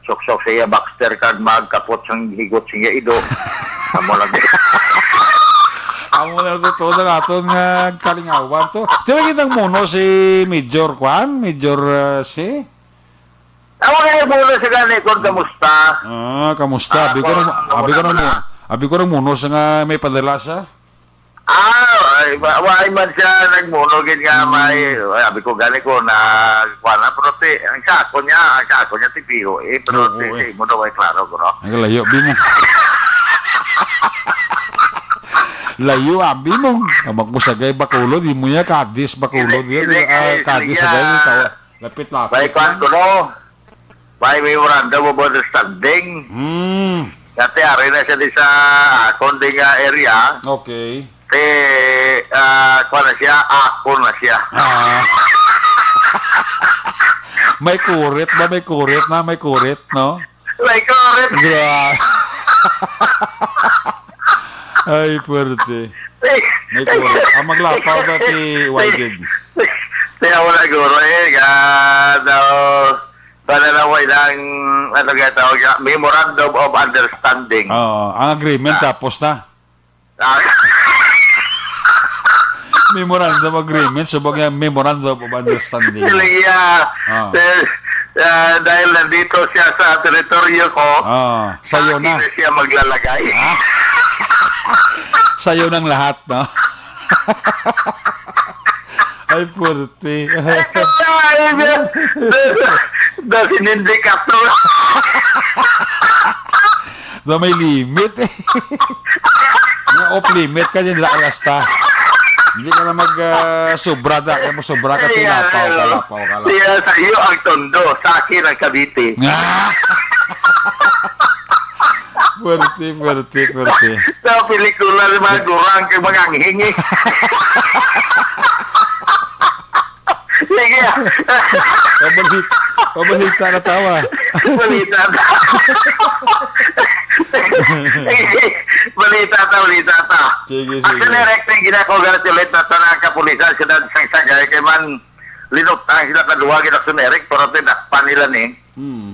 suksok sa iya Baxter kag magkapot sang higot sa iya ido. Amo lang gid. Amo na to, to, ang aton nga kalingawan to. Di ba kitang muno si Major Kwan? Major, ah, si? Ako nga yung muna sa gani, kung kamusta? Ah, kamusta? Abi ko Ako, nang, abi ko wala nang, na. Abi ko nang muno sa nga may padala siya. Ah, ay, wa-, wa-, ay man siya nagmuno, gid nga Hmm. may, ay, abi ko gani ko na, kuwan na, pero ti, ang kako niya, ang kako niya, ti P O A, pero Oo, ti, eh. ti mo daw ay klaro ko, no? Ang layo, bi mo. Layo, abi mo. Amak mo sagay, Bacolod, di mo niya, Cadiz, Bacolod, Hindi, yun, hindi, ah, hindi, Cadiz, hindi, sagay, ah, tawa. Lapit-lapit May kwan lang. ko, no? May memorandum of understanding. Hmm. Dati, ari na siya di sa akon di nga area. Okay. Ti, ah, kwan na siya, ako na siya. Ah. May kurit ba? May kurit na? May kurit, no? May kurit. Gra-, ay, puwerte. May kurit. Ang maglapaw ba ti Wygod? Kaya wala, guro, eh. Ka, daw, pananaw ko ilang, ano nga tawag niya, memorandum of understanding. Oo, ang agreement Ah. tapos na. Ah. Memorandum of agreement, subag nga memorandum of understanding. Sila, Ah. eh, ah, dahil nandito siya sa teritoryo ko, Ah, sayo sa akin na. na siya maglalagay. Ah. Sayo ng lahat, no? Ay, puwerte. Ay, daw, daw, sinindi ka to. Daw may limit, eh. Nga off limit ka din, la-, lasta. Hindi ka na mag, ah, sobra, da. Kaya mo sobra ka, Ay, tinapaw, ano? kalapaw, kalapaw. Siya sa iyo ang tondo, sa akin ang Cavite. Ah! Puwerte, puwerte, puwerte. Sa pelikula ng mga gurang kay mga anghing, eh. Sige. Pabalita, pabalita na tawa. Balita ta. Balita ta, balita ta. Sige, At sige. Sa direct na ginako, congratulate na tanan kapulisan sa Siyudad sang Sagay kay man linutang sila kaduwa gid sa Eric, pero tinakpan nila ni. Hmm.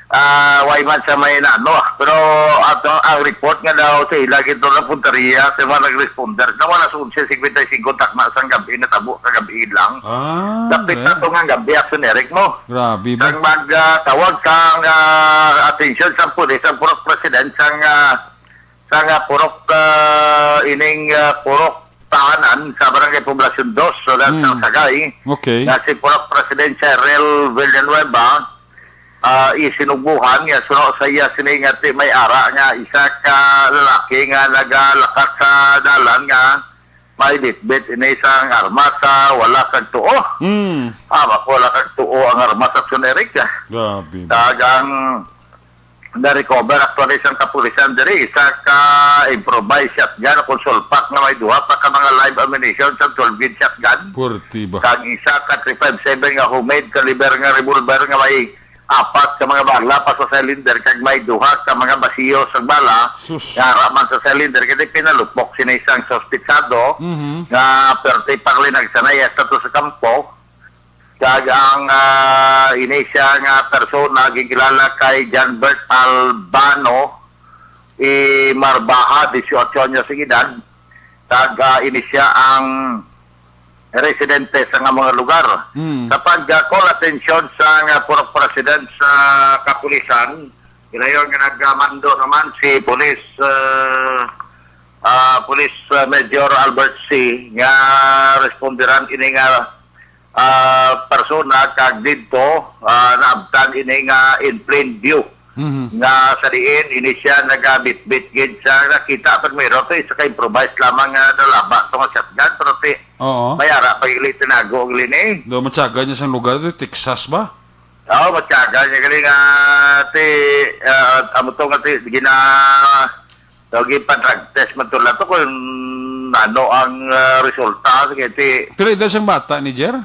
Ah, way man sa may nano, ah. Pero ato, ang report nga daw sa ila gid na puntaria sa mga nag-responder na wala sa onse cincuenta y cinco takna sang gabi, natabo kagabi lang. Ah, Dapit na eh. to nga gabi, Action Eric mo. Grabe ba? Sang mag, ah, tawag sang, ah, atensyon sang pulis, ang purok president sang, ah, sang, ah, purok, ah, ining, ah, purok tahanan sa Barangay Poblacion Dos, so that's Hmm. ang Sagay, Okay. nga si purok president Cheryl Villanueva, ah, isinugbuhan nga suno sa iya sini nga ti may ara nga isa ka lalaki nga nagalakat sa dalan nga may bitbit ini sang armas sa wala kag tuo. Hmm. Ah, bako wala kag tuo ang armas, Action Eric, ah. Grabe ba? Kag ang na-recover actually sang kapulisan diri, isa ka improvised shotgun o kung sulpak nga may duha pa ka mga live ammunition sa twelve gauge shotgun. Purti ba? Kag isa ka three five seven nga homemade caliber nga revolver nga may apat ka mga bala pa sa cylinder, kag may duha ka mga basiyo sa bala Sus. nga ara man sa cylinder, kay pinalupok sini sang suspitsado Mhm. nga perti panglinagsanay hasta to sa kampo. Kag ang, ah, ini siya nga persona ginkilala kay Janbert Albano, i Marbaha, dieciocho anyos ang edad. Kag, ah, ini siya ang residente sa nga mga lugar. Hmm. Sa pag, ah, call attention sa nga purok president sa kapulisan, ginayon nga nagmando naman si Police, ah, ah, Police, ah, Major Albert C. nga responderan ini nga, ah, persona kag didto, ah, naabtan ini nga in plain view. Mhm. Nga sa diin ini siya nagabitbit gid sa nakita pag mayroon to isa ka improvised lamang nga dalaba to nga shotgun, pero ti Oo. may ara pa gili tinago gili ni. Do matyaga niya sang lugar, di Texas ba? Oo, matyaga niya gali nga ti, ah, amo to nga ti gina, tawag yung pa-drug test man to lang to kung ano ang, ah, resulta. Sige, ti Pila edad sang bata ni Jer?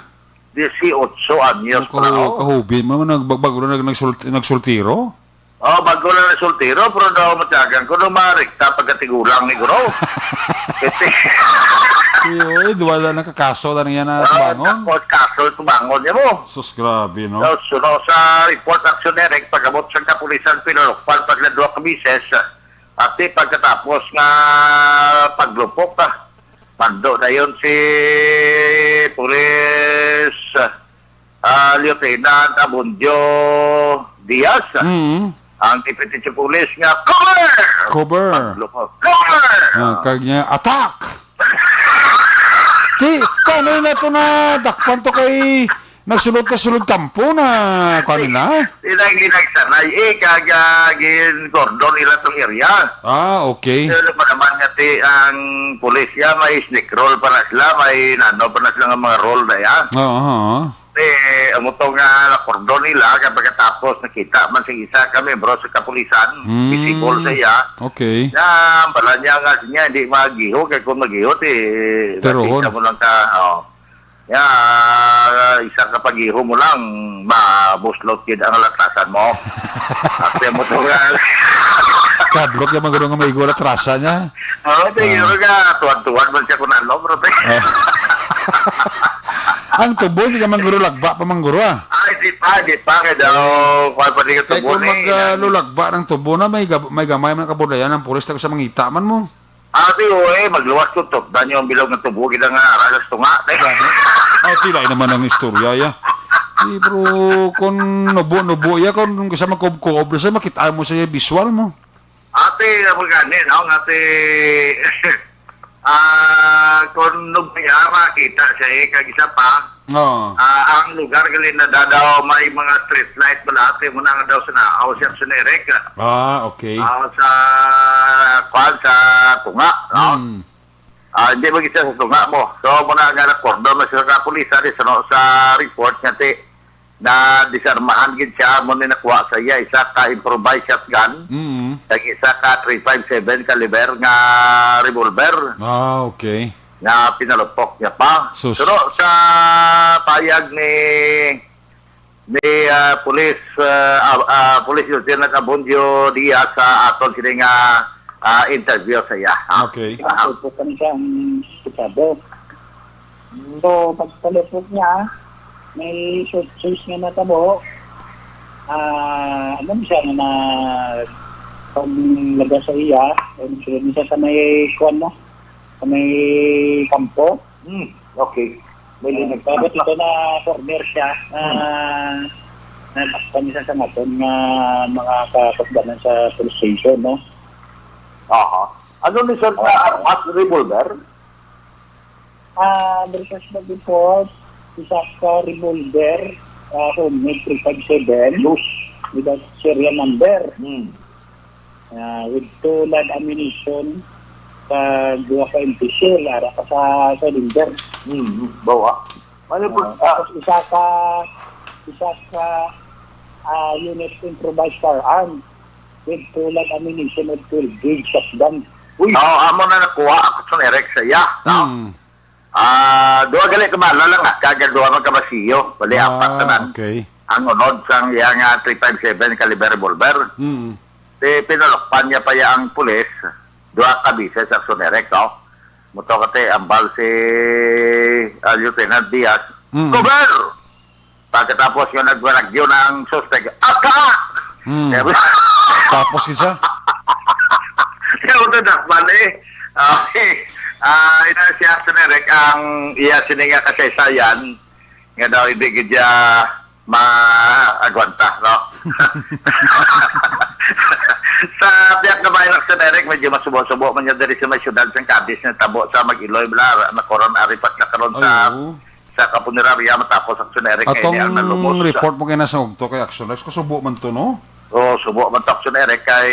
Dieciocho anyos Ang pa lang, kahu-, oh. Kahubin mo, nagbagbag na nag-, nagsul-, nagsultiro? Oh, bago lang nagsultiro, pero daw matyagan ko, daw marikta pagkatigulang ni Guro. Iti. Iyo, eh, duwa na nakakaso na niya na Ah, tubangon. Tapos kaso tubangon niya mo. Sus, grabe, no? So, suno sa report, Action Eric, pag-abot sa kapulisan, pinalukpan pag na duwa ka bises, Ati, pagkatapos nga paglupok, ah, mando dayon si Police, ah, Lieutenant Abundio Diaz, ah, Mm. ang Deputy Chief Police nga, "Cover!" Cover. Paglupok, "Cover!" Ah, kag niya, "Attack!" Ti, paano na to na dakpan to kay nagsulod ka sulod kampo na, kuwan nila? Sila ang ginagsanay, eh, kag, ah, gin-cordon nila tong area. Ah, okay. Pero pa naman nga ti ang pulis ya, may sneak roll pa na sila, may nano pa na sila nga mga roll na ya. Oo, oo. Eh, amo to nga nakordon nila, kay pagkatapos nakita man sing isa ka membro sa kapulisan, Hmm. visible sa iya. Okay. Na, bala niya nga niya, hindi magiho, kay kung magiho, ti, Terohon. Nakita mo lang ka, oh. Ya, isa ka pagiho mo lang, mabuslot gid ang latrasan mo. Ate mo to nga. Kadlok yung mga nga maigo latrasa niya. Oo, te, Ah. yun nga, tuwad-tuwad man siya kung ano, bro, te. Ah. Ang tubo, di ka mangguro lagba pa mangguro, ah. Ay, di pa, di pa, kaya daw, kuwan pa di ka Kaya tubo kung ni, mag, ah, ilan. lulagba ng tubo na, may gab-, may gamay man kabulayan ng pulis, tago sa mangita man mo. Ah, di, o, eh, magluwas ko, top, dan yung bilog ng tubo, kita nga, aras tunga, te. Gani? Ah, tilay naman ang istorya, ya. Di, bro, kung nubo-nubo, ya, kung, kung sa magkuob-kuob, sa makita mo sa visual mo. Ate, amo gani, no? Nga ti, ah, kung nagpayama kita siya, eh, kag isa pa, Oo. ah, ang lugar gali na dadaw may mga street light bala, ate, mo na nga daw sa naaw siya sa Nerek, ah. Ah, okay. Ah, sa, kwan, sa tunga, no? Hmm. Ah, hindi mag-isa sa tunga mo. So, muna nga na-cordon na siya sa kapulisan, eh, sa, no, sa report nga ti, na disarmahan gid siya, mo ni nakuha sa iya, isa ka improvised shotgun, Mm. kag isa ka three five seven caliber nga revolver Ah, okay. nga pinalupok niya pa. Sus. Pero sa payag ni, ni, ah, Police, ah, ah, ah, Police Lieutenant Abundio Diaz sa aton sini nga, ah, interview sa iya, ha? Okay. Ah. Ito po kami sa, um, Sitabo. So, pagkalipot niya, may short chase nga natabo. Ah, ano siya nga na, paglaga sa iya, ang sunod siya sa may, kuwan mo, sa may kampo. Hmm, okay. May Ah, limit. Tapos ito na corner siya, na, Hmm. na takpan niya sa maton nga mga kapagdanan sa police station, no? Aha. Ano ni sir, ah, armas, revolver? Ah, versus the report, isa ka revolver, ah, homemade three five seven, Sus. With a serial number. Hmm. Ah, with two live ammunition, sa duha ka M P shell, ara pa sa cylinder. Hmm, bawa. Ano po, Ah, ah, tapos isa ka, isa ka, ah, unit improvised firearm with two live ammunition of twelve gauge shotgun. Uy. Oo, amo na nakuha ako sa Nerex sa iya, no? Hmm. Ah, duha gali ka bala lang, ah, kag duha man ka basiyo. Bali, Ah, apat tanan. Okay. Ang unod sang iya nga three five seven caliber revolver. Mm. Ti pinalukpan niya pa iya ang pulis, duha ka bises sa Sonerec, no? Muto kati ambal si, ah, Lieutenant Diaz. Mm. Cover! Pagkatapos nga nagbaragyo na ang suspek, "Aka!" Hmm. Tapos isa? Kaya ko nadakpan eh. Ah, eh, ah, ina siya sa Nerek ang iya sini nga kasaysayan nga daw hindi gid siya maagwanta, no? Sa tiyak nga bayan sa Nerek, medyo masubo-subo man niya diri sa may syudad sa Cadiz nga tabo sa Mag-Iloy, bla, nakoron ari pa sila karon sa Ay, oo. sa kapunerarya matapos ang Sonerec kay Atong ni ang nalumos sa report mo kay nasa ugto kay Action Rex, kasubo man to, no? Oh, subo man to, Action Eric, kay,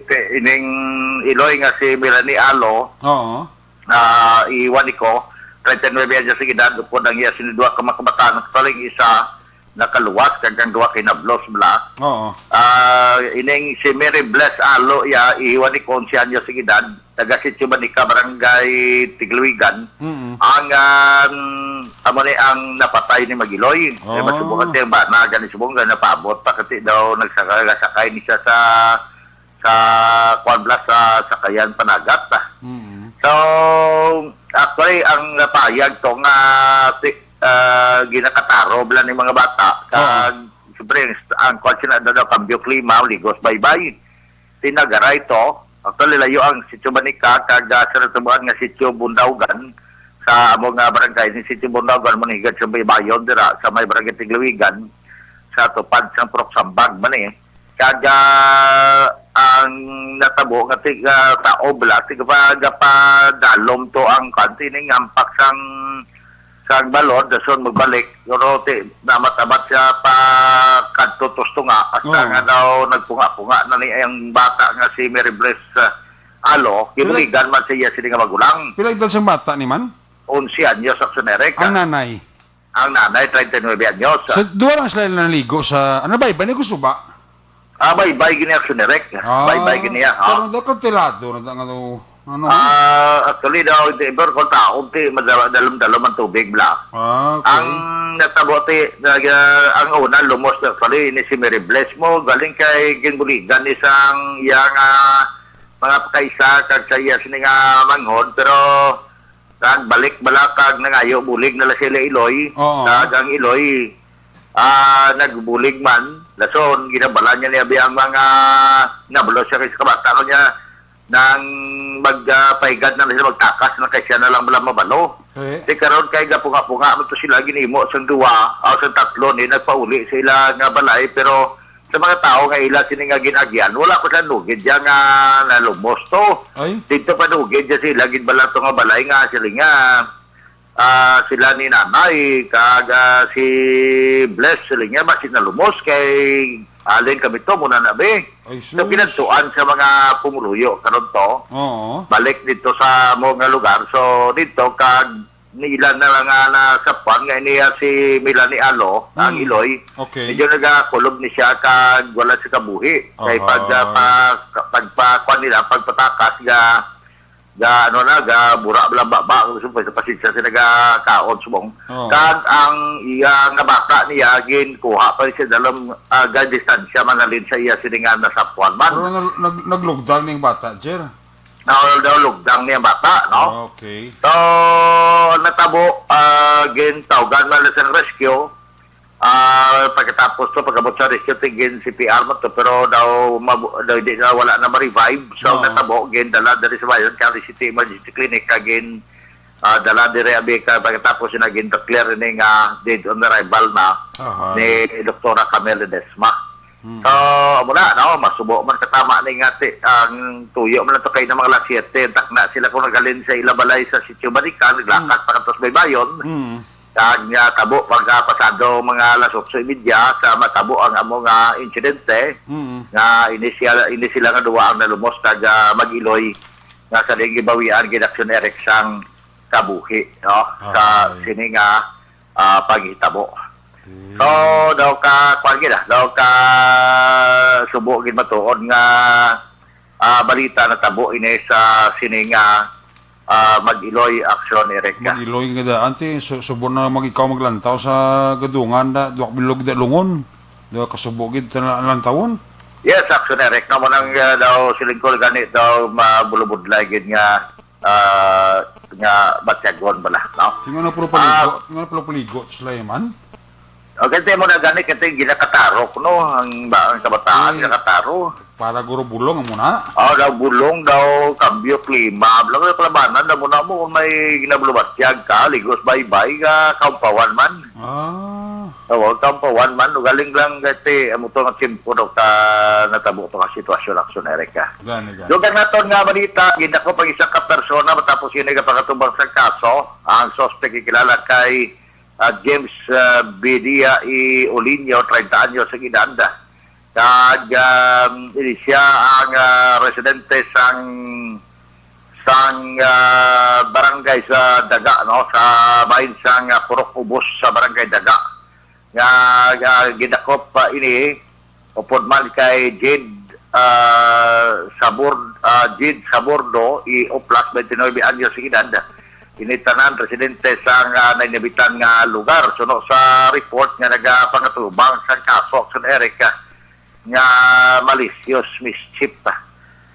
kay ining Iloy nga si Melanie Alo, Oo. na iwan ni ko, treinta y nueve anyos ang edad, upod ang iya sini duha ka mga kabataan, ang isa nakaluwas, kag ang duha kinablos bala. Oo. Ah, ining si Mary Bless Alo, iya, iwan ni ko, onse anyos ang edad, taga Sitio Banica, Barangay Tigluigan, Mm. ang, um, amo ni ang napatay ni Magiloy. Kaya Oh. masubukan siya ang bana, gani subong nga napaabot pa kasi daw nagsaka-, nagsakay ni siya sa, sa kwan bala, sa sakayan panagat. Mm. So, actually, ang napayag to nga si, ah, ginakataro bala ni mga bata. Oh. Kag, siyempre, ang, ang kwan sila daw, kambyo klima, ligos baybay. Tinagaray to, Actually, layo ang Sitio Banica kag, ah, sa natuboan nga Sitio Bundaugan, sa amo nga barangay ni Sitio Bundaugan, manhigad sa Baybayon dira sa may Barangay Tiglawigan, sa tupad sang Purok Sambag man eh. Kag, ah, ang natabo nga tig-, ah, tao bala, tiga pa, gapadalom to ang kanto, ining hampak sang, sang balod, dason magbalik. Pero ti-, namat-amat siya pa kadto tos tunga, hasta Oo. nga daw nagpunga-punga na ni ang bata nga si Mary Bless, ah, Alo, Pila gibuligan man sa iya sini nga magulang. Pila edad sang bata ni man? Onse anyos, Action Eric. Ang nanay? Ang nanay, treinta y nueve anyos. So, duha lang sila naligo sa, ano ba, iba ni ko suba? Ah, baybay gini, Action Eric. Ah, Baybay gini, ah. Pero daw kantilado na nga daw, ano? Ah, actually daw, hindi, pero kung taon, ti, madala-, dalom-dalom ang tubig, bla. Ah, okay. Ang natabo, ti, nag-, ah, ang una, lumos, actually, ni si Mary Bless mo, galing kay ginbuligan isang iya nga mga pakaisa, kag sa iya sini nga manghod, pero nagbalik bala, kag nangayo bulig na lang sila Iloy, Oo. kag ang Iloy, ah, nagbulig man, lason, ginabala niya ni abi ang mga nabalo siya kay sa kabata ko niya, nang mag, ah, paigad na lang sila, magtakas na kay siya na lang bala mabalo. Eh. Di karon kay gapunga-punga man to sila, ginimo sang duwa, o sang tatlo ni nagpauli sa ila nga balay, pero sa mga tawo nga ila sini nga gin-agyan, wala pa sila nugid diya nga nalumos to. Ay. Dito pa nugid diya sila, ginbala to nga balay nga sila nga, ah, sila ni nanay, kag, ah, si Bless, sila nga, basin nalumos kay alin kami to, muna na, be. Ay, So, sus. kinadtuan sa mga pumuluyo karon to. Oo. Balik dito sa mo nga lugar. So, dito, kag niilan na lang nga nasapwan nga niya si Melanie Alo, ang Mm. Iloy. Okay. Medyo nagakulob ni siya kag wala sa kabuhi. Kay Aha. pag, ah, pa-, ka-, pagpakuan nila, pagpatakas, ga, ga, ano na, ga bura lang baba. Gusto pa sa pasensya sa nagakaon subong. Oo. Kag ang iya nga bata niya, ginkuha pa siya dalam, ah, ga distansya man halin sa iya sini nga nasapwan man. Pero nag-, nag-, naglugdang ning bata, Jer? Na daw lugdang niya bata, no? Okay. So, natabo, ah, gintawgan man na sang rescue. Ah, pagkatapos to, pagkabot sa rescue, tigin C P R mo to, pero daw, mabu-, daw hindi na, wala na ma-revive. So, Oo. natabo, gindala diri sa Bayon County City Emergency Clinic, kag gin, ah, dala diri abi ka, pagkatapos na gin-declare ini nga dead on arrival na Aha. ni Doktora Camille Ledesma. Hmm. So, amo na, no? Masubo man katama ni nga ti-, ang tuyo man to kay na mga alas siyete, takna sila kung naghalin sa ila balay sa Sitio Balikan, naglakad Hmm. pa kadto sa Baybayon. Hmm. Kag nga tabo, pagka pasado mga alas otso y media, sa matabo ang amo nga insidente, Mm. nga ini siya, ini sila nga duwa ang nalumos kag, ah, mag-iloy nga sa gibawian gid, Action Eric, sang kabuhi, no? Sa Ay. sini nga, ah, paghitabo. Mm. So, daw ka, kuwan gid, ah, daw ka subo gid matuod nga, ah, balita natabo ini sa sini nga, ah, mag-iloy, Action Eric. Mag-iloy nga daan, ti, su-, subo na mag-, ikaw maglantaw sa gadungan na, duwa ka bilog da lungon. Duwa ka subo gid ta na lantawon. Yes, Action Eric. Namo nang, ah, daw si Lingkol gani daw mabulubudlay gid nga, ah, nga batyagon bala, no? Sino na puro paligo? Ah. Sino na puro paligo, Sulaiman? O, kasi mo na gani, kasi ginakatarok, no? Ang ba, ang kabataan, Ay. ginakataro. Para guro bulong mo na? Oh, daw bulong, daw kambyo klima. Bala ko kalabanan, daw mo na mo, kung may ginabulubatyag ka, ligos baybay ka, kaumpawan man. Ah. Oo, kaumpawan man. Ugaling lang, kasi, amo to nga tiyempo, daw ka natabo to nga sitwasyon, Action Eric, ah. Gani, gani. Dugang naton nga balita, gindakop ang isa ka persona matapos ini nga pangatubang sa kaso. Ang suspect ikilala kay ah, James, ah, Bedia E. Oliño, treinta anyos ang edad. Kag, ah, ini siya ang, ah, residente sang, sang, ah, barangay sa Daga, no, sa bahin sang, ah, Purok Ubos sa Barangay Daga. Nga, nga gidakop pa ini upod man kay Jade, ah, Sabor-, ah, Jade Sabordo, i Oplas, twenty-nine anyos ang edad. Ini tanan residente sa nga nainabitan nga lugar. Suno sa report nga nagapangatubang sa kaso, Action Eric, ah, nga malicious mischief, ah.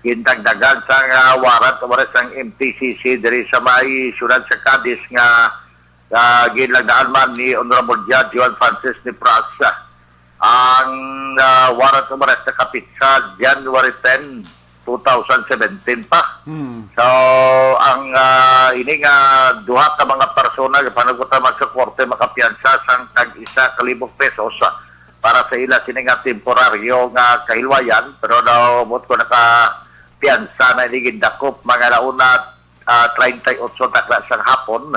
Gindagdagan sa nga warrant of arrest ang M T C C diri sa may siyudad sa Cadiz nga, ah, ginlagdaan man ni Honorable Judge Juan Francis Nipras, ah, ang, ah, warrant of arrest nakapit sa January ten, two thousand seventeen pa. Hmm. So, ang, ah, ini nga duha ka mga persona, panagkutaman sa korte, makapiyansa sang tag isa ka libong pesos, ah, para sa ila sini nga temporaryo nga kahilwayan, pero daw, buot ko, nakapiyansa na ini gindakop mga launa, ah, treinta y ocho takna sang hapon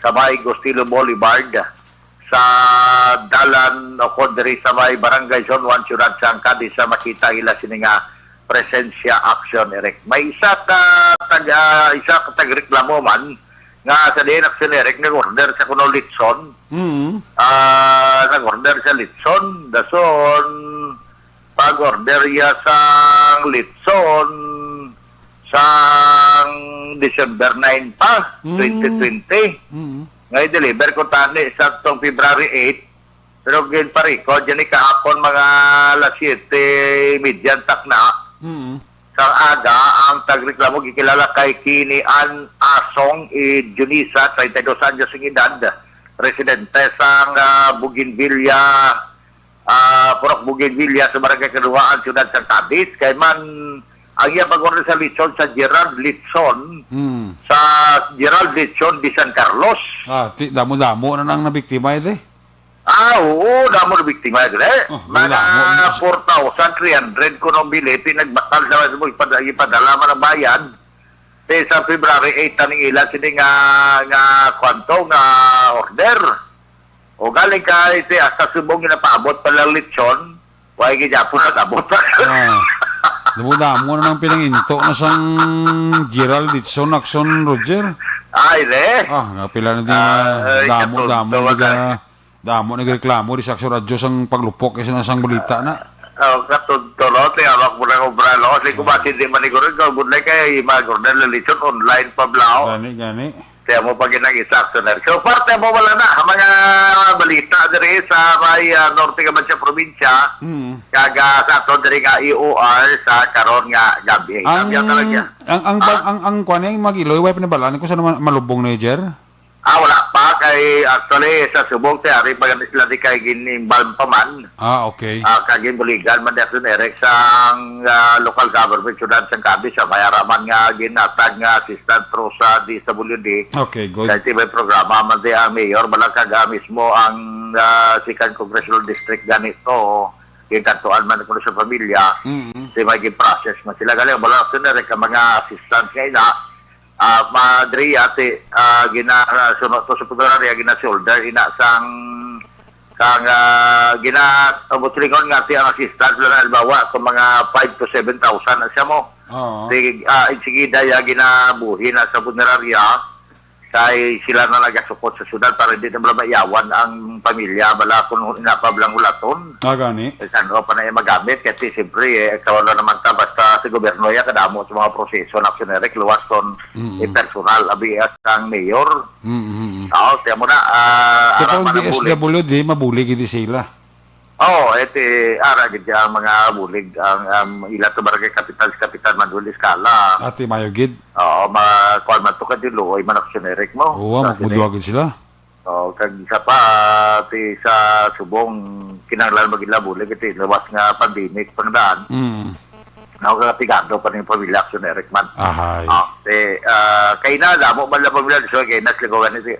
sa may Gustilo Boulevard, sa dalan o kon diri sa may Barangay Zone one, siyudad sang Cadiz, sa makita ila sini nga presensya, Action Eric. May isa ka taga, isa ka tagreklamo man nga sa diin, Action Eric, nag-order sa kuno litson. Mm. Ah, nag-order sa litson, dason pag-order iya sang litson sang December nine pa, Mm. twenty twenty. Mm. Nga i-deliver ko tani sa tong February eight, pero ginparikod yan ni kahapon mga alas siyete y media ang takna. Mm. Sang aga, ang tagreklamo gikilala kay Kini Ann Asong, i Junisa, treinta y dos anyos ang edad, residente sang, ah, Bougainvillea, ah, Purok Bougainvillea sa Barangay Kaduhaan, Siyudad sang Cadiz. Kay man, ang iya pag-order sa litson sa Gerald Litson, Hmm. sa Gerald Litson de San Carlos. Ah, ti, damo-damo na nang nabiktima ito eh. Ah, oo, damo na biktima dire. Oh, mga damo na siya. Four thousand three hundred kuno ang bili, pinagbatal sa mo, ipada-, ipadala man ang bayad. Te, sa February eight, taning ila sini nga, nga kwanto, nga order. O galing ka, iti, hasta subong ginapaabot pa lang litson, wala gid yapon nag-abot. Ah. Damo-damo na nang pinanginto na sang Gerald Litson, Action, Roger. Ay, ne? Ah, nga pila na di Ah, nga ay, damo, katonto damo, di ka ka. Damo nagreklamo di sa Aksyon Radyo sang paglupok kay sina sang balita na. Oh, katunto, no? Ti, awak mo nang obra, no? Kasi kung bakit di man siguro, ikaw, good luck kay mag-order na litson online pa, bla, oh. Gani, gani. Kaya mo pag ginang isa, Aksyon Eric. So, parte mo wala na, ang mga balita diri sa may, ah, norte ka man sa probinsya, Mm. kag, ah, sa aton diri nga E O R sa karon nga gabi. Ang, Sabi ang talaga. ang, ang, Ah? ang, ang, kwan, ang mag-iloy, way pinabalaan ko sa naman malubong na, Jer? Ah, wala pa. Kay, actually, sa subong, ti, ari pa gani sila di kay ginimbal pa man. Ah, okay. Ah, kag ginbuligan man ni Action Eric sang, ah, local government, siyudad sang Cadiz, sa may ara man nga ginatag nga assistance through sa D S W D. Okay, good. Kay ti may programa man di ang mayor, bala kag, ah, mismo ang, ah, second congressional district ganito, ginkantuan man kuno sa pamilya, Mm-hmm. ti may gin-process man sila. Galing, bala, Action Eric, ang mga assistance nga ina, Ah, madriya ti, ah, gina-, ah, suno to sa punerarya, gina-shoulder ina sang, sang, ah, gina-, ang busilingon nga ti ang assistance lang, halimbawa, kung mga five to seven thousand na siya mo. Oo. Sige, ah, sige, daya ginabuhi na sa punerarya, kay sila na nagasukot sa syudad para hindi na bala maiyawan ang pamilya, bala kung ina pa blang hulaton. Ah, gani. Eh, saan pa na iya magamit? Kasi siyempre, eh, kawan lang naman ta, basta sa gobyerno, ya, kadamo sa mga proseso na Action Eric, luwas kon Mm-mm. eh, personal, abi, at ang mayor. Mm-mm. Oo, siya mo na, ah, Kaya arang kung man ang bulig. D S W D, mabulig gid sila. Oo, eh, ti, ara gid ang mga bulig, ang, um, ila to barangay kapitan, si Kapitan Manuel Escala. Ati, mayo gid. Oo, ma-, kuwan man to ka, di luoy man Action Eric mo. Oo, Sa magmudwa sini- gid sila. Oh, kag isa pa, ti sa subong, kinahanglan maging labuli, kay ti lawas nga pandemic pang daan. Mm. Nakapigado pa ning pamilya Action Eric man. Ahay. Ah, ti, ah, kay na, damo man lang pamilya, so, kay nas ligawan ni ti,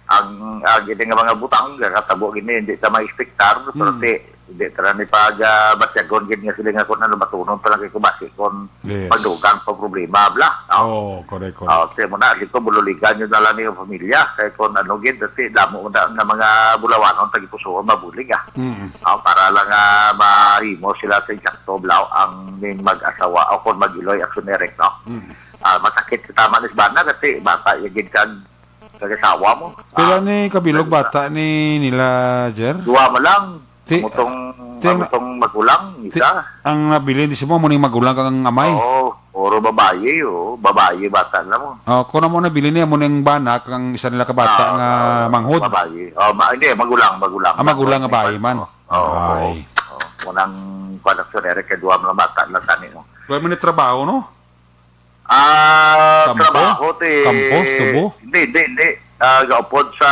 ang, ang gini nga mga butang, katabo gini, hindi ta ma-expectar, pero Mm. ti, hindi ta na ni pag, ah, batyagon gid nga sila nga kung ano, matunon pa lang kay kubasi kung Yes. Pagdugang pa problema, bla, no? Oo, correct, correct. Oh, kaya mo na, di ko, bululigan nyo na lang yung pamilya. Kaya kung ano, gid, dati, damo na nga mga bulawanon, tagipusoon, mabulig, ah. Mm. Oh, para lang, ah, mahimo sila sa insakto, bla, ang ning mag-asawa, o kung mag-iloy, Action Eric, no? Mm. Ah, masakit sa tama ni Bana, kasi bata, yung gid kag, kag asawa mo. Pila Ah, ni kabilog kag- bata ni nila, Jer? Duwa mo lang. Ti-, Amo tong, ti-, amo tong magulang, ti-, isa. Ang nabilin di simo, amo ning magulang kag ang amay? Oo, puro babayi, oh. Babayi, bata na mo. Oh, kung amo nabilin niya, amo ning bana kag ang isa nila ka bata Ah, nga ah, manghod? Babayi. Oh, ma-, hindi, magulang, magulang. Ah, magulang nga Magulang, bayi man. Oo, oo. Ay. Oo. Unang kuwan, Action Eric, kay duwa mga bata lang tani, no? Wala man ni trabaho, no? Ah, Kampo? Trabaho ti Kampo, tubo? Hindi, hindi, hindi. Ah, gaupod sa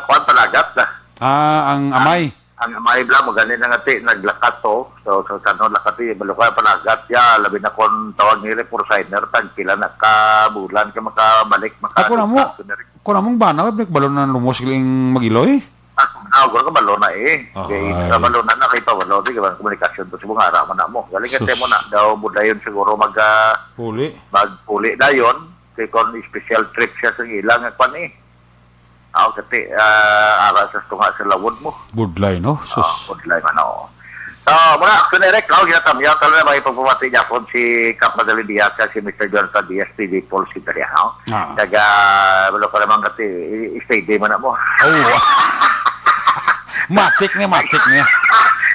kuwan, panagat na. Ah, ang amay? Ang amay bala, magani na nga ti, naglakat to. So, so, sa no, lakat ti, balo ka panagat ya, labi na kung tawag nila, for signer, tag pila na ka bulan ka makabalik, Ako na mo, maka-, ako na mong bana, balik balo na lumos giling mag-iloy? Ah, ah, wala ka balo na eh. Ah, Kay ay. Sa balo na na kay pabalo, di ka komunikasyon to sa mga ara man na mo. Galing ka Sus. Mo na daw, budayon siguro mag, ah, Puli. Magpuli dayon, kay kon special trip siya sa ilang kwan eh. Aw, kati, ah, ara sa tunga sa lawod mo. Budlay, no? Sus. Ah, budlay man, oo. So, muna, Action Eric, no? Ginatamyaw, talo na may pagpamati niya kung si Kap Madalin Diaz at si Mister Jonathan Diaz, T V Paul Sitaria, no? Ah. Taga, wala pa naman kasi, i-, i-stay day man na mo. Oh. Matik ni, matik ni.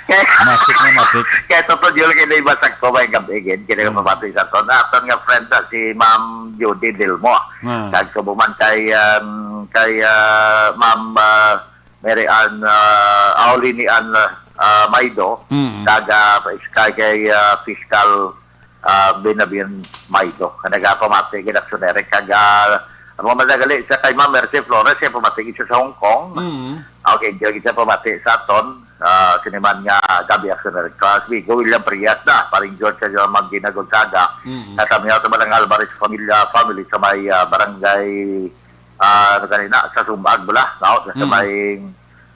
Matik ni, matik. Kaya totoo yun, kaya naibasag ko, may gabi, again, kaya Mm. pamati sa to. Na, aton nga friend, ah, si Ma'am Judy Dilmo. Ah. Kag subo man kay, um, kay, ah, Ma'am, ah, Mary Ann, ah, Aulini Ann, ah, Maido, Mm. kag, ah, kay, kay, ah, Fiscal, ah, Benabin Maido, nga nagapamati gid, Action Eric, kag, ah, ang mga madagali sa kay Ma'am Mercy Flores, siya pamati gid siya sa Hong Kong. Mm. Okay, enjoy gid siya pamati sa aton. Ah, siniman nga gabi, Action Eric. Kag Vigo William Priat na, paring George, sa mga Ginagonzaga. Mm. Sa San Miguel, sa Barangay Alvarez, pamilya, family sa may, ah, barangay ah, ano kanina, sa Sumag bala, no? Sa Mm. may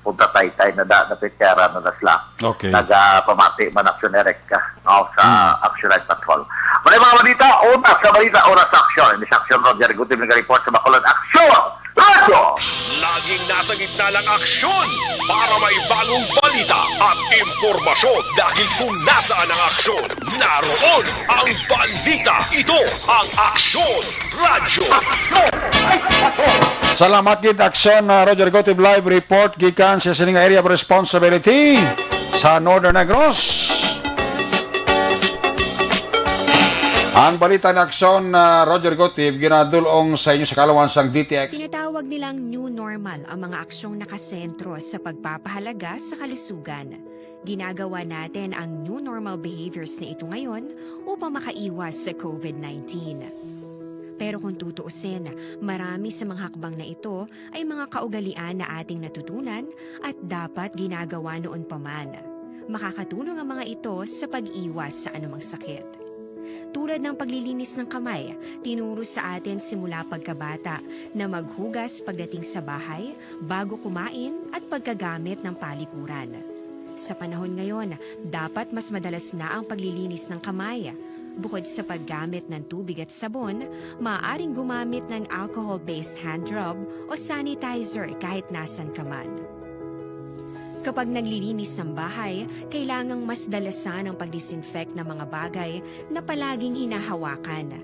Punta Taytay na da, na Petera na nasla. Okay. Nagapamati man, Action Eric, ah, no? Sa Mm. Action Night Patrol. Mali mga balita, una sa balita, una sa aksyon. Ini sa aksyon, Roger Guti, nag-report sa Bacolod. Aksyon! Radyo! Laging nasa gitna ng aksyon para may bagong balita at impormasyon, dahil kung nasaan ang aksyon, naroon ang balita. Ito ang Aksyon Radyo. Salamat gid, Aksyon, uh, Roger Gotib, live report gikan sa sining area of responsibility sa Northern Negros. Ang balita ni Aksyon, uh, Roger Gotib, ginadulong sa inyo sa kaalaman sang D T X. Tinatawag nilang new normal ang mga aksyong nakasentro sa pagpapahalaga sa kalusugan. Ginagawa natin ang new normal behaviors na ito ngayon upang makaiwas sa COVID nineteen. Pero kung tutuusin, marami sa mga hakbang na ito ay mga kaugalian na ating natutunan at dapat ginagawa noon pa man. Makakatulong ang mga ito sa pag-iwas sa anumang sakit. Tulad ng paglilinis ng kamay, tinuro sa atin simula pagkabata na maghugas pagdating sa bahay, bago kumain at pagkagamit ng palikuran. Sa panahon ngayon, dapat mas madalas na ang paglilinis ng kamay. Bukod sa paggamit ng tubig at sabon, maaaring gumamit ng alcohol-based hand rub o sanitizer kahit nasan ka man. Kapag naglilinis ng bahay, kailangang mas dalasan ang pag-disinfect ng mga bagay na palaging hinahawakan.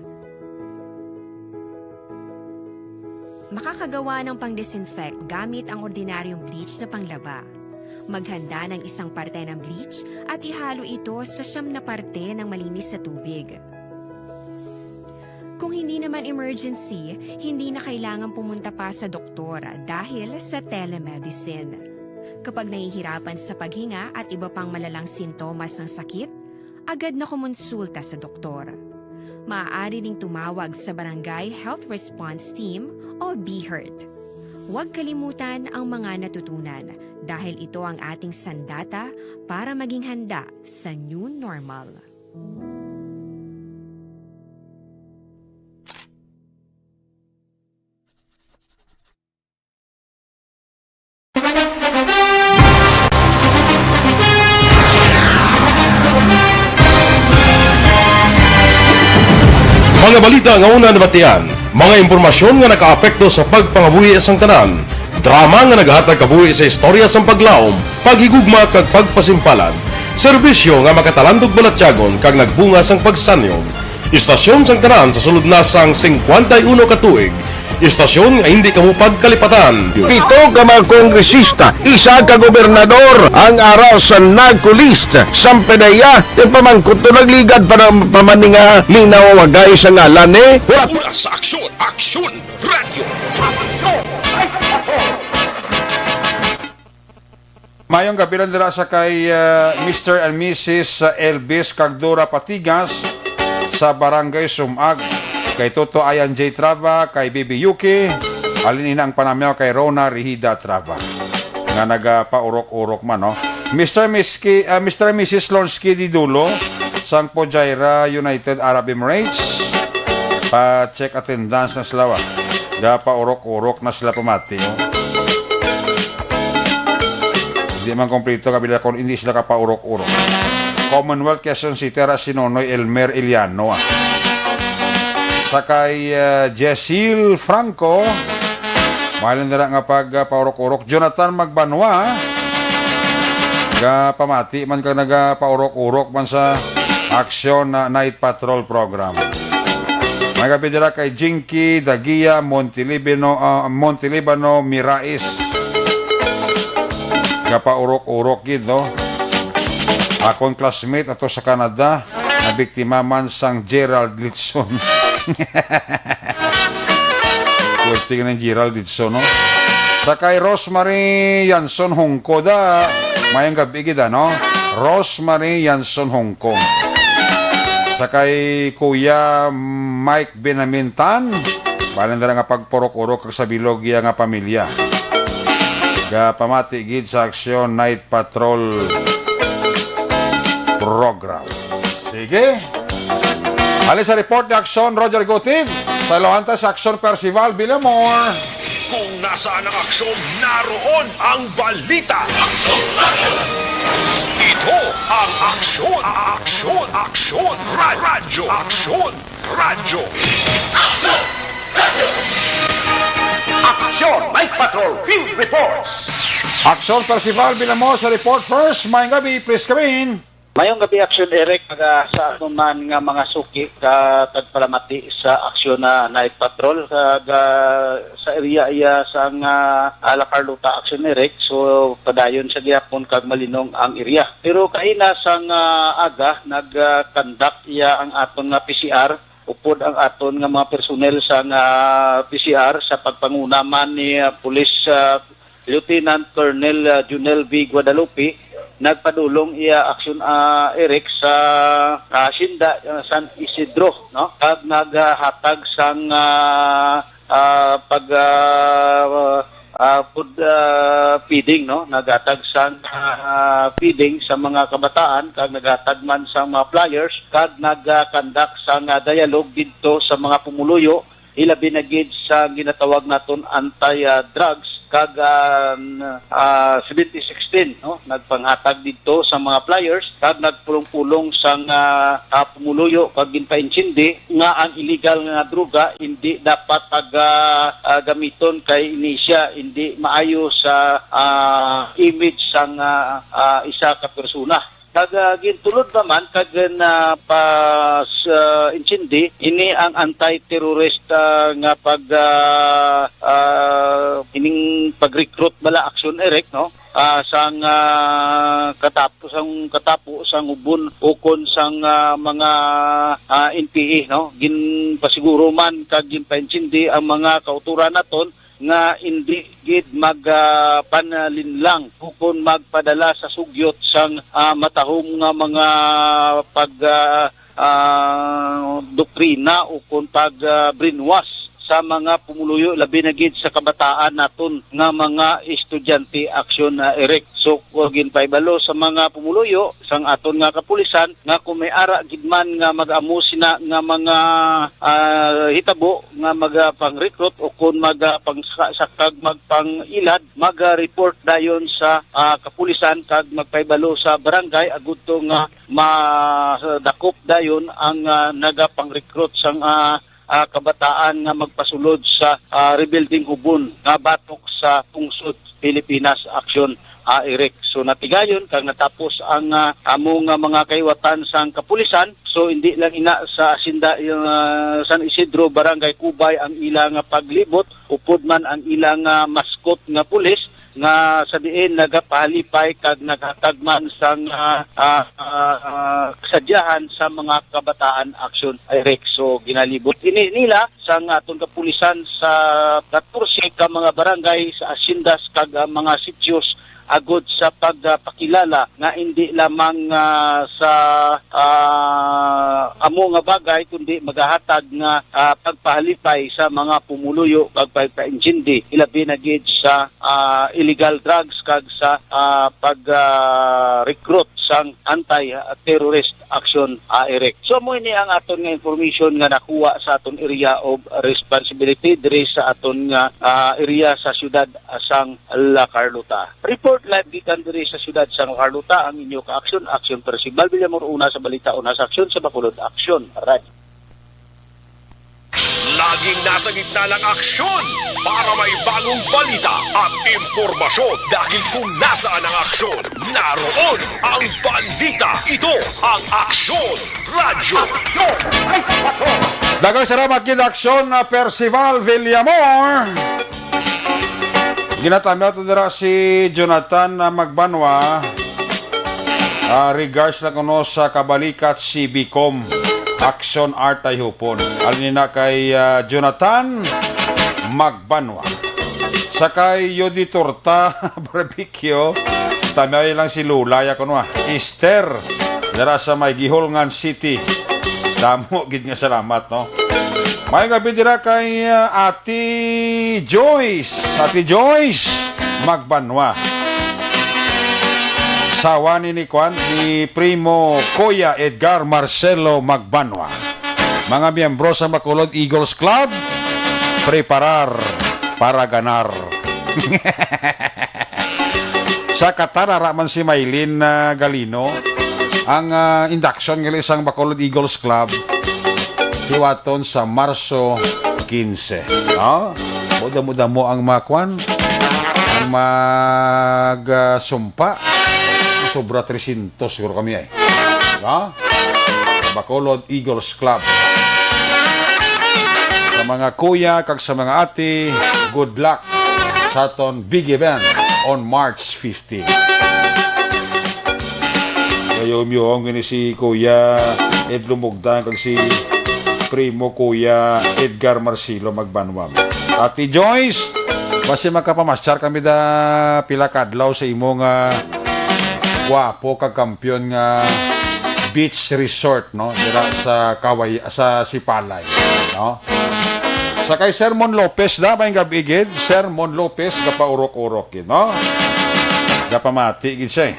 Makakagawa ng pang-disinfect gamit ang ordinaryong bleach na panglaba. Maghanda ng isang parte ng bleach at ihalo ito sa siyam na parte ng malinis na tubig. Kung hindi naman emergency, hindi na kailangan pumunta pa sa doktor dahil sa telemedicine. Kapag nahihirapan sa paghinga at iba pang malalang sintomas ng sakit, agad na kumonsulta sa doktor. Maaari ding tumawag sa Barangay Health Response Team o BHERT. Huwag kalimutan ang mga natutunan, dahil ito ang ating sandata para maging handa sa new normal. Mga balita nga una nabatian, mga impormasyon nga nakaapekto sa pagpangabuhi sang tanan, drama nga naghatag kabuhi sa istorya sang paglaom, paghigugma kag pagpasimpalan, serbisyo nga makatalandog balatyagon kag nagbunga sang pagsanyog. Istasyon sang tanan sa sulod na sang singkwenta y uno ka tuig. Istasyon nga hindi kamo pagkalipatan. Pito ka mga kongresista, isa ka gobernador ang ara sa NAGCOLEST. Sampanaya, ti pamangkot to nagligad pa ng pamaninga, minaw wagay sa ngalan ni. Wala. Mula sa Aksyon, Aksyon Radio. Mayong gabi lang dira sa kay, uh, Mister and Missus Elvis kag Dora Patigas sa Barangay Sumag. Kay Toto Ayan J Trava, kay Bibi Yuki, alin ina ang panamyaw kay Rona Rihida Trava. Nga nagapaurok-urok man, no? Mister Miski, ah, Mister and Missus Lonsky Didulo, sang Fujairah, United Arab Emirates. Pa-check attendance na sila, wa. Gapaurok-urok na sila pamati, oh. Hindi man kompleto kabila kung hindi sila kapaurok-urok. Commonwealth Quezon City, ara si Nonoy Elmer Iliano, ah. Sa kay, ah, Jecil Franco, mahalin dira nga pag, ah, paurok-urok. Jonathan Magbanwa, ga pamati man ka nagapaurok-urok man sa Aksyon na Night Patrol Program. May gabi dira kay Jinky Dagia Montelibano, ah, Montelibano Mirais. Gapaurok-urok gid, no? Akon classmate ato sa Canada, nabiktima man sang Gerald Litson. Pwerte nga ng Gerald Litson, no? Sa kay Rosemary Yanson Hongko da, mayang gabi gid, ano? Rosemary Yanson Hongko. Sa kay Kuya Mike Benamintan, bahala na nga pagpurok-urok sa bilog iya nga pamilya. Gapamati gid sa Aksyon Night Patrol Program. Sige. Halin sa report ni Aksyon Roger Gutib, sa Ilohan ta sa Aksyon Percival Villamor. Kung nasaan ang aksyon, naroon ang balita. Ito ang Aksyon, Aksyon, Aksyon, Ra- Radyo, Aksyon, Radyo. Aksyon Night Patrol Field Reports. Aksyon Percival Villamor sa report first. Mayong gabi, please come in. Mayong gabi, Aksyon Eric. Aga sa aton man nga mga suki ka tagpalamati sa Aksyon na Night Patrol kag, ah, sa area iya sang, ah, La Carlota, Aksyon Eric. So, padayon sa gihapon kag malinong ang area. Pero kaina sang, ah, aga, nag, ah, conduct iya ang aton nga P C R, upod ang aton nga mga personnel sang, ah, P C R sa pagpanguna man ni, ah, Police, ah, Lieutenant Colonel, ah, Junel V Guadalupe, nagpadulong iya Aksyon, ah, Eric sa, ah, Hacienda, ah, San Isidro, no? Kag naghatag sang, ah, ah, pag, ah, ah, food, ah, feeding, no? Naghatag sang, ah, feeding sa mga kabataan kag naghatag man sang mga flyers kag nag-conduct sang, ah, dialogue didto sa mga pumuluyo, ilabi na gid sa ginatawag naton anti, ah, drugs kag, ah, n-, ah, seventy sixteen, no? Nagpanghatag didto sa mga flyers kag nagpulong-pulong sang, ah, ah, pumuluyo kag ginpaintindi nga ang illegal nga droga hindi dapat pag, ah, ah, gamiton kay ini siya hindi maayo sa, ah, image sang, ah, ah, isa ka persona. Kag, ah, gintulod naman kag na pa, ah, intindi ini ang anti-terrorist, ah, nga pag, ah, ah, ining pag-recruit bala, Aksyon Eric, no? Ah, sang, ah, katapo, sang katapo sang ubon ukon sang, ah, mga, ah, N P A, no? Ginpasiguro man kag ginpaintindi ang mga kautoran naton nga indi gid mag, ah, panalinlang ukon magpadala sa sugyot sang, ah, matahom nga mga pag, ah, ah, doktrina ukon pag, ah, brainwash sa mga pumuluyo, labi na gid sa kabataan naton nga mga estudyante, Aksyon, ah, Eric. So, ko ginpaibalo sa mga pumuluyo sang aton nga kapulisan nga kung may ara gid man nga mag-amo sina nga mga, ah, hitabo nga magapang-recruit o kung magapang-, sa-, sakag magpang-ilad, mag-report dayon sa, ah, kapulisan kag magpaibalo sa barangay agud to nga madakop dayon ang, ah, nagapang-recruit sang, ah, ah, kabataan nga magpasulod sa, ah, rebuilding hubon nga batok sa pungsod Pilipinas, Aksyon, ah, Eric. So, natigayon kag natapos ang, ah, amo nga mga kahiwatan sang kapulisan. So, hindi lang ina sa Hacienda, ah, San Isidro, Barangay Cubay ang ila nga paglibot, upod man ang ila nga maskot nga pulis nga sa diin nagapahalipay kag naghatag man sang, ah, ah, ah, kasadyahan sa mga kabataan, Aksyon, Eric. So, ginalibot ini nila sang aton kapulisan sa katorse ka mga barangay sa haciendas kag, ah, mga sitios, agod sa pagpakilala nga hindi lamang, ah, sa, ah, amo nga bagay, kundi magahatag nga, ah, pagpahalipay sa mga pumuluyo kag pagpaintindi, ilabi na gid sa, ah, illegal drugs kag sa, ah, pag, ah, recruit sang Anti-Terrorist Action, AIREC. So, amo ini ang aton nga information nga nakuha sa aton area of responsibility diri sa aton nga, ah, area sa siyudad sang La Carlota. Report live gikan diri sa siyudad sang La Carlota ang inyo ka-aksyon, Aksyon Percival Villamor, una sa balita, una sa aksyon sa Bacolod Aksyon Radio. Laging nasa gitna ng aksyon para may bagong balita at impormasyon, dahil kung nasaan ang aksyon, naroon ang balita. Ito ang Aksyon Radyo. Daghang salamat gid, Aksyon, ah, Percival Villamor. Ginatamyaw to dira si Jonathan, ah, Magbanwa. Ah, regards lang kuno sa Kabalikat C B Com. Action Art ay hupon. Alin na kay, ah, Jonathan Magbanwa. Sa kay Yodi Torta Barbecue, tamay lang si Lola, ya kuno, ah. Easter, dara sa may Guihulngan City. Damo gid nga salamat, no? May gabi dira kay, ah, Ate Joyce. Ate Joyce Magbanwa. Sawa ni, ni kwan, ni Primo Kuya Edgar Marcelo Magbanwa. Mga miyembro sa Bacolod Eagles Club, preparar para ganar. Sa Qatar, ara man si Maylin, ah, Galino. Ang, ah, induction gali sang Bacolod Eagles Club, hiwaton sa Marso quince. No? Damo-damo ang makwan, ang mag, ah, sumpa. Sobra trescientos siguro kami ay. No? Bacolod Eagles Club. Sa mga kuya kag sa mga ate, good luck sa aton big event on March fifteen. Kayo, umyuong gini si Kuya Ed Lumugdan kag si Primo Kuya Edgar Marcelo Magbanwa. Ate Joyce, basi makapamasyar kami da pila kadlaw sa imo nga gwapo kag kampiyon nga beach resort, no? Dira sa Kaway, sa Sipalay, no? Sa kay Sermon Lopez da, may gabi gid, Sermon Lopez, gapaurok-urok gid, no? Gapamati gid siya, eh.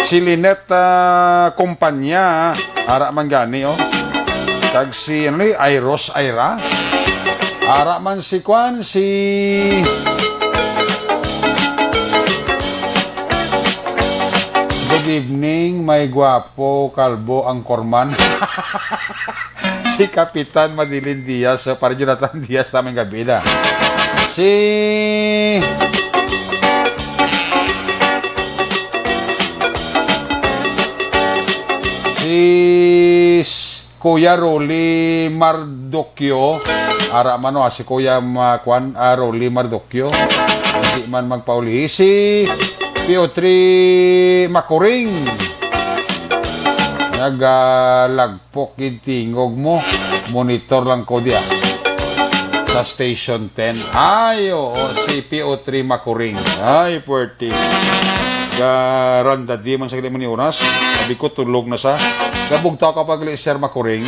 Si Lynette, ah, Compania, ara man gani, oh. Kag si, ano ni, Iros Ira. Ara man si kwan, si Good evening, may gwapo, kalbo, ang korman. Si Kapitan Madeline Diaz, so, para Jonathan Diaz, tamang gabi na. Si, si Kuya Rolly Mardukyo. Ara man, oh, si Kuya ma-, kwan, ah, Rolly Mardukyo. Hindi man magpauli. Si P O three Makuring. Nagalagpok gid tingog mo. Monitor lang ko diya sa Station ten. Ay, oo, si P O three Makuring. Ay, puwerte. Garanda di man sa gali man ni oras. Sabi ko, tulog na sa. Gabugtaw ka pa gali, Sir Makuring.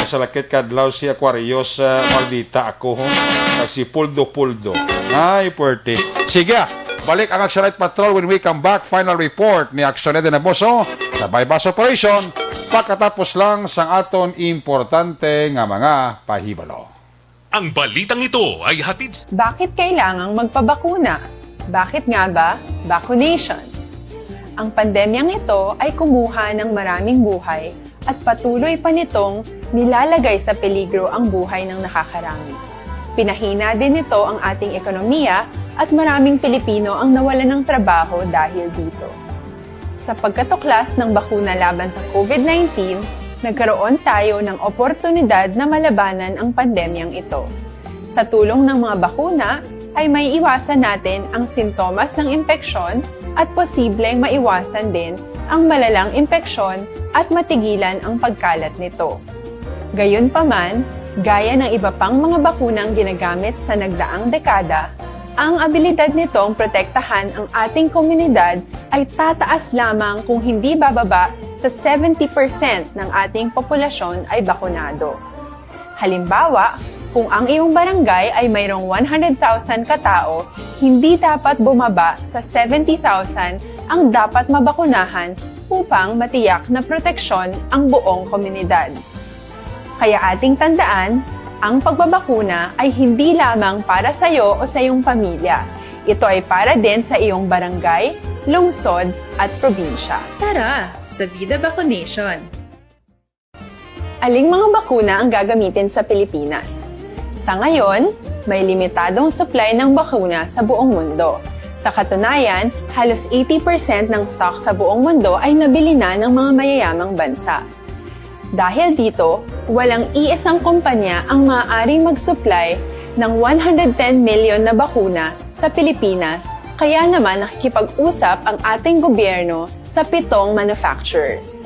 Sa lakit kadlaw si Aquarius, ah, maldita ako, ho. Kag si Puldo Puldo. Ay, puwerte. Sige, ah. Balik ang Action Night Patrol when we come back. Final report ni Action Eden Hermoso sa buy-bust operation. Pagkatapos lang sang aton importante nga mga pahibalo. Ang balitang ito ay hatid. Bakit kailangang magpabakuna? Bakit nga ba vaccination? Ang pandemyang ito ay kumuha ng maraming buhay at patuloy pa nitong nilalagay sa peligro ang buhay ng nakakarami. Pinahina din nito ang ating ekonomiya at maraming Pilipino ang nawalan ng trabaho dahil dito. Sa pagkatuklas ng bakuna laban sa COVID nineteen, nagkaroon tayo ng oportunidad na malabanan ang pandemyang ito. Sa tulong ng mga bakuna, ay maiiwasan natin ang sintomas ng impeksyon at posibleng maiwasan din ang malalang impeksyon at matigilan ang pagkalat nito. Gayunpaman, gaya ng iba pang mga bakunang ginagamit sa nagdaang dekada, Ang abilidad nitong protektahan ang ating komunidad ay tataas lamang kung hindi bababa sa seventy percent ng ating populasyon ay bakunado. Halimbawa, kung ang iyong barangay ay mayroong one hundred thousand ka tawo, hindi dapat bumaba sa seventy thousand ang dapat mabakunahan upang matiyak na proteksyon ang buong komunidad. Kaya ating tandaan, ang pagbabakuna ay hindi lamang para sa iyo o sa iyong pamilya. Ito ay para din sa iyong barangay, lungsod, at probinsya. Tara, sa Vida Vacunation! Aling mga bakuna ang gagamitin sa Pilipinas? Sa ngayon, may limitadong supply ng bakuna sa buong mundo. Sa katunayan, halos eighty percent ng stock sa buong mundo ay nabili na ng mga mayayamang bansa. Dahil dito, walang iisang kumpanya ang maaaring mag-supply ng one hundred ten million na bakuna sa Pilipinas, kaya naman nakikipag-usap ang ating gobyerno sa pitong manufacturers.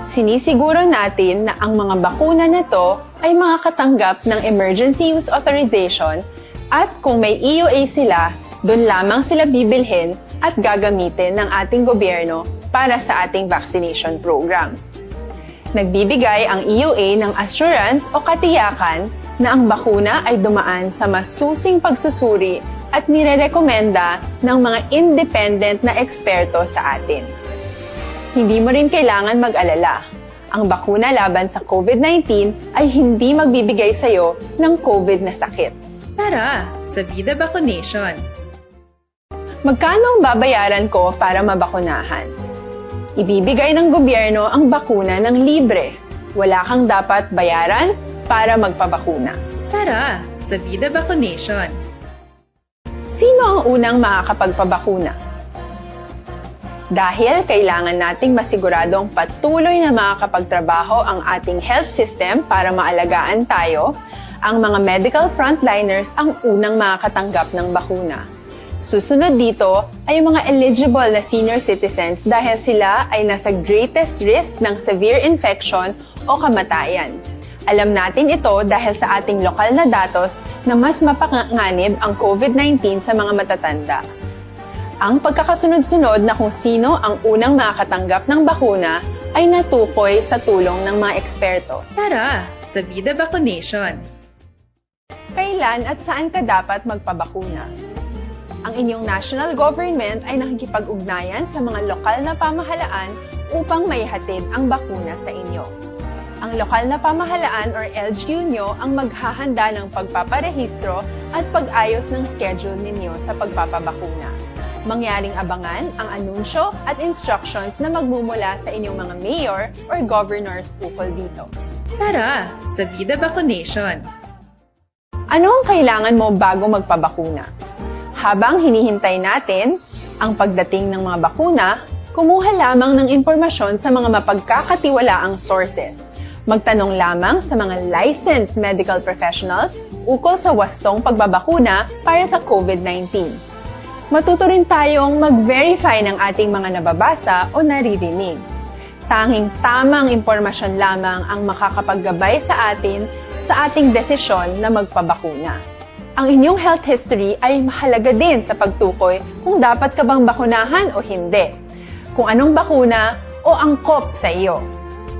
Sinisiguro natin na ang mga bakuna na to ay makakatanggap ng emergency use authorization, at kung may E U A sila, doon lamang sila bibilhin at gagamitin ng ating gobyerno para sa ating vaccination program. Nagbibigay ang E U A ng assurance o katiyakan na ang bakuna ay dumaan sa masusing pagsusuri at nirerekomenda ng mga independent na eksperto sa atin. Hindi mo rin kailangan mag-alala. Ang bakuna laban sa COVID nineteen ay hindi magbibigay sa iyo ng COVID na sakit. Tara, sa Vida Vacunation! Magkano ang babayaran ko para mabakunahan? Ibibigay ng gobyerno ang bakuna ng libre. Wala kang dapat bayaran para magpabakuna. Tara, sa Vida Vacunation! Sino ang unang makakapagpabakuna? Dahil kailangan nating masiguradong patuloy na makakapagtrabaho ang ating health system para maalagaan tayo, ang mga medical frontliners ang unang makakatanggap ng bakuna. Susunod dito ay ang mga eligible na senior citizens dahil sila ay nasa greatest risk ng severe infection o kamatayan. Alam natin ito dahil sa ating lokal na datos na mas mapanganib ang COVID nineteen sa mga matatanda. Ang pagkakasunod-sunod na kung sino ang unang makakatanggap ng bakuna ay natukoy sa tulong ng mga eksperto. Tara, sa Vida Vacunation! Kailan at saan ka dapat magpabakuna? Ang inyong national government ay nakikipag-ugnayan sa mga lokal na pamahalaan upang maihatid ang bakuna sa inyo. Ang lokal na pamahalaan or L G U nyo ang maghahanda ng pagpaparehistro at pag-ayos ng schedule ninyo sa pagpapabakuna. Mangyaring abangan ang anunsyo at instructions na magmumula sa inyong mga mayor or governors ukol dito. Tara, sa Vida Vacunation! Ano ang kailangan mo bago magpabakuna? Habang hinihintay natin ang pagdating ng mga bakuna, kumuha lamang ng impormasyon sa mga mapagkakatiwalaang sources. Magtanong lamang sa mga licensed medical professionals ukol sa wastong pagbabakuna para sa COVID nineteen. Matuto rin tayong mag-verify ng ating mga nababasa o naririnig. Tanging tamang impormasyon lamang ang makakapaggabay sa atin sa ating desisyon na magpabakuna. Ang inyong health history ay mahalaga din sa pagtukoy kung dapat ka bang bakunahan o hindi, kung anong bakuna o angkop sa iyo.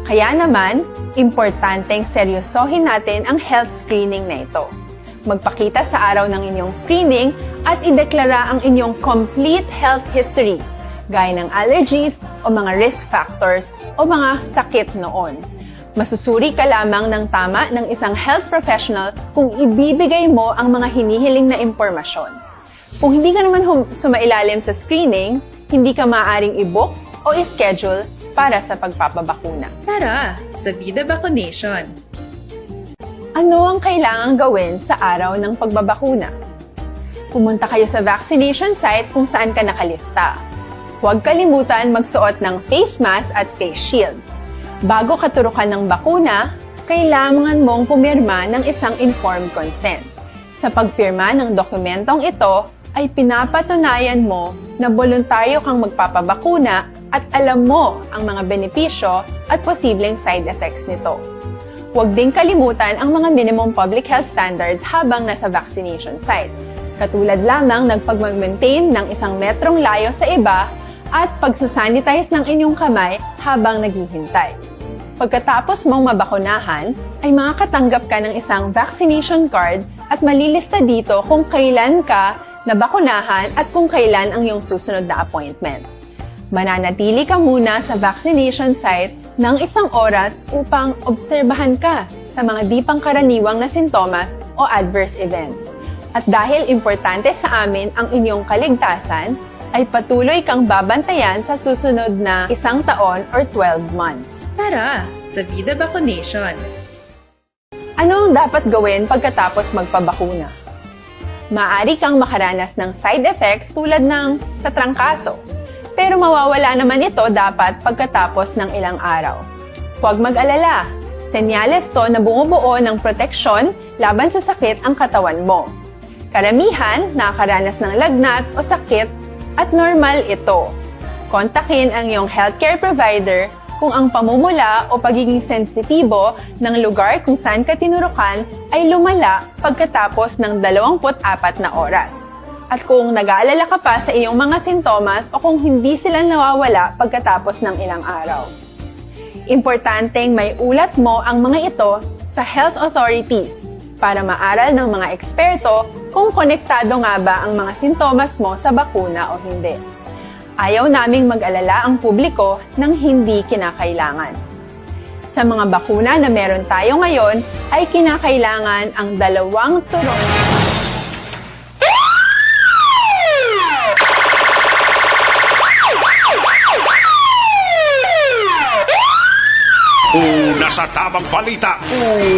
Kaya naman, importanteng seryosohin natin ang health screening na ito. Magpakita sa araw ng inyong screening at ideklara ang inyong complete health history, gaya ng allergies o mga risk factors o mga sakit noon. Masusuri ka lamang ng tama ng isang health professional kung ibibigay mo ang mga hinihiling na impormasyon. Kung hindi ka naman hum- sumailalim sa screening, hindi ka maaaring i-book o i-schedule para sa pagpapabakuna. Tara, sa Vida Vacunation! Ano ang kailangang gawin sa araw ng pagbabakuna? Pumunta kayo sa vaccination site kung saan ka nakalista. Huwag kalimutan magsuot ng face mask at face shield. Bago katurukan ng bakuna, kailangan mong pumirma ng isang informed consent. Sa pagpirma ng dokumentong ito, ay pinapatunayan mo na boluntaryo kang magpapabakuna at alam mo ang mga benepisyo at posibleng side effects nito. Huwag ding kalimutan ang mga minimum public health standards habang nasa vaccination site. katulad lamang ng pagmag-maintain ng isang metrong layo sa iba at pagsasanitize ng inyong kamay habang naghihintay. Pagkatapos mong mabakunahan, ay makakatanggap ka ng isang vaccination card at malilista dito kung kailan ka nabakunahan at kung kailan ang iyong susunod na appointment. Mananatili ka muna sa vaccination site ng isang oras upang obserbahan ka sa mga di pangkaraniwang na sintomas o adverse events. At dahil importante sa amin ang inyong kaligtasan, ay patuloy kang babantayan sa susunod na isang taon or twelve months. Tara sa Vida Vaccination! Ano ang dapat gawin pagkatapos magpabakuna? Maaari kang makaranas ng side effects tulad ng sa trangkaso, pero mawawala naman ito dapat pagkatapos ng ilang araw. Huwag mag-alala, senyales to na bumubuo ng proteksyon laban sa sakit ang katawan mo. Karamihan nakakaranas ng lagnat o sakit at normal ito. Kontakin ang iyong healthcare provider kung ang pamumula o pagiging sensitibo ng lugar kung saan ka tinurukan ay lumala pagkatapos ng dalawampu't apat na oras. At kung nag-aalala ka pa sa iyong mga sintomas o kung hindi sila nawawala pagkatapos ng ilang araw. Importanteng may ulat mo ang mga ito sa health authorities para maaral ng mga eksperto kung konektado nga ba ang mga sintomas mo sa bakuna o hindi. Ayaw naming mag-alala ang publiko ng hindi kinakailangan. Sa mga bakuna na meron tayo ngayon ay kinakailangan ang dalawang turong Una sa tamang balita,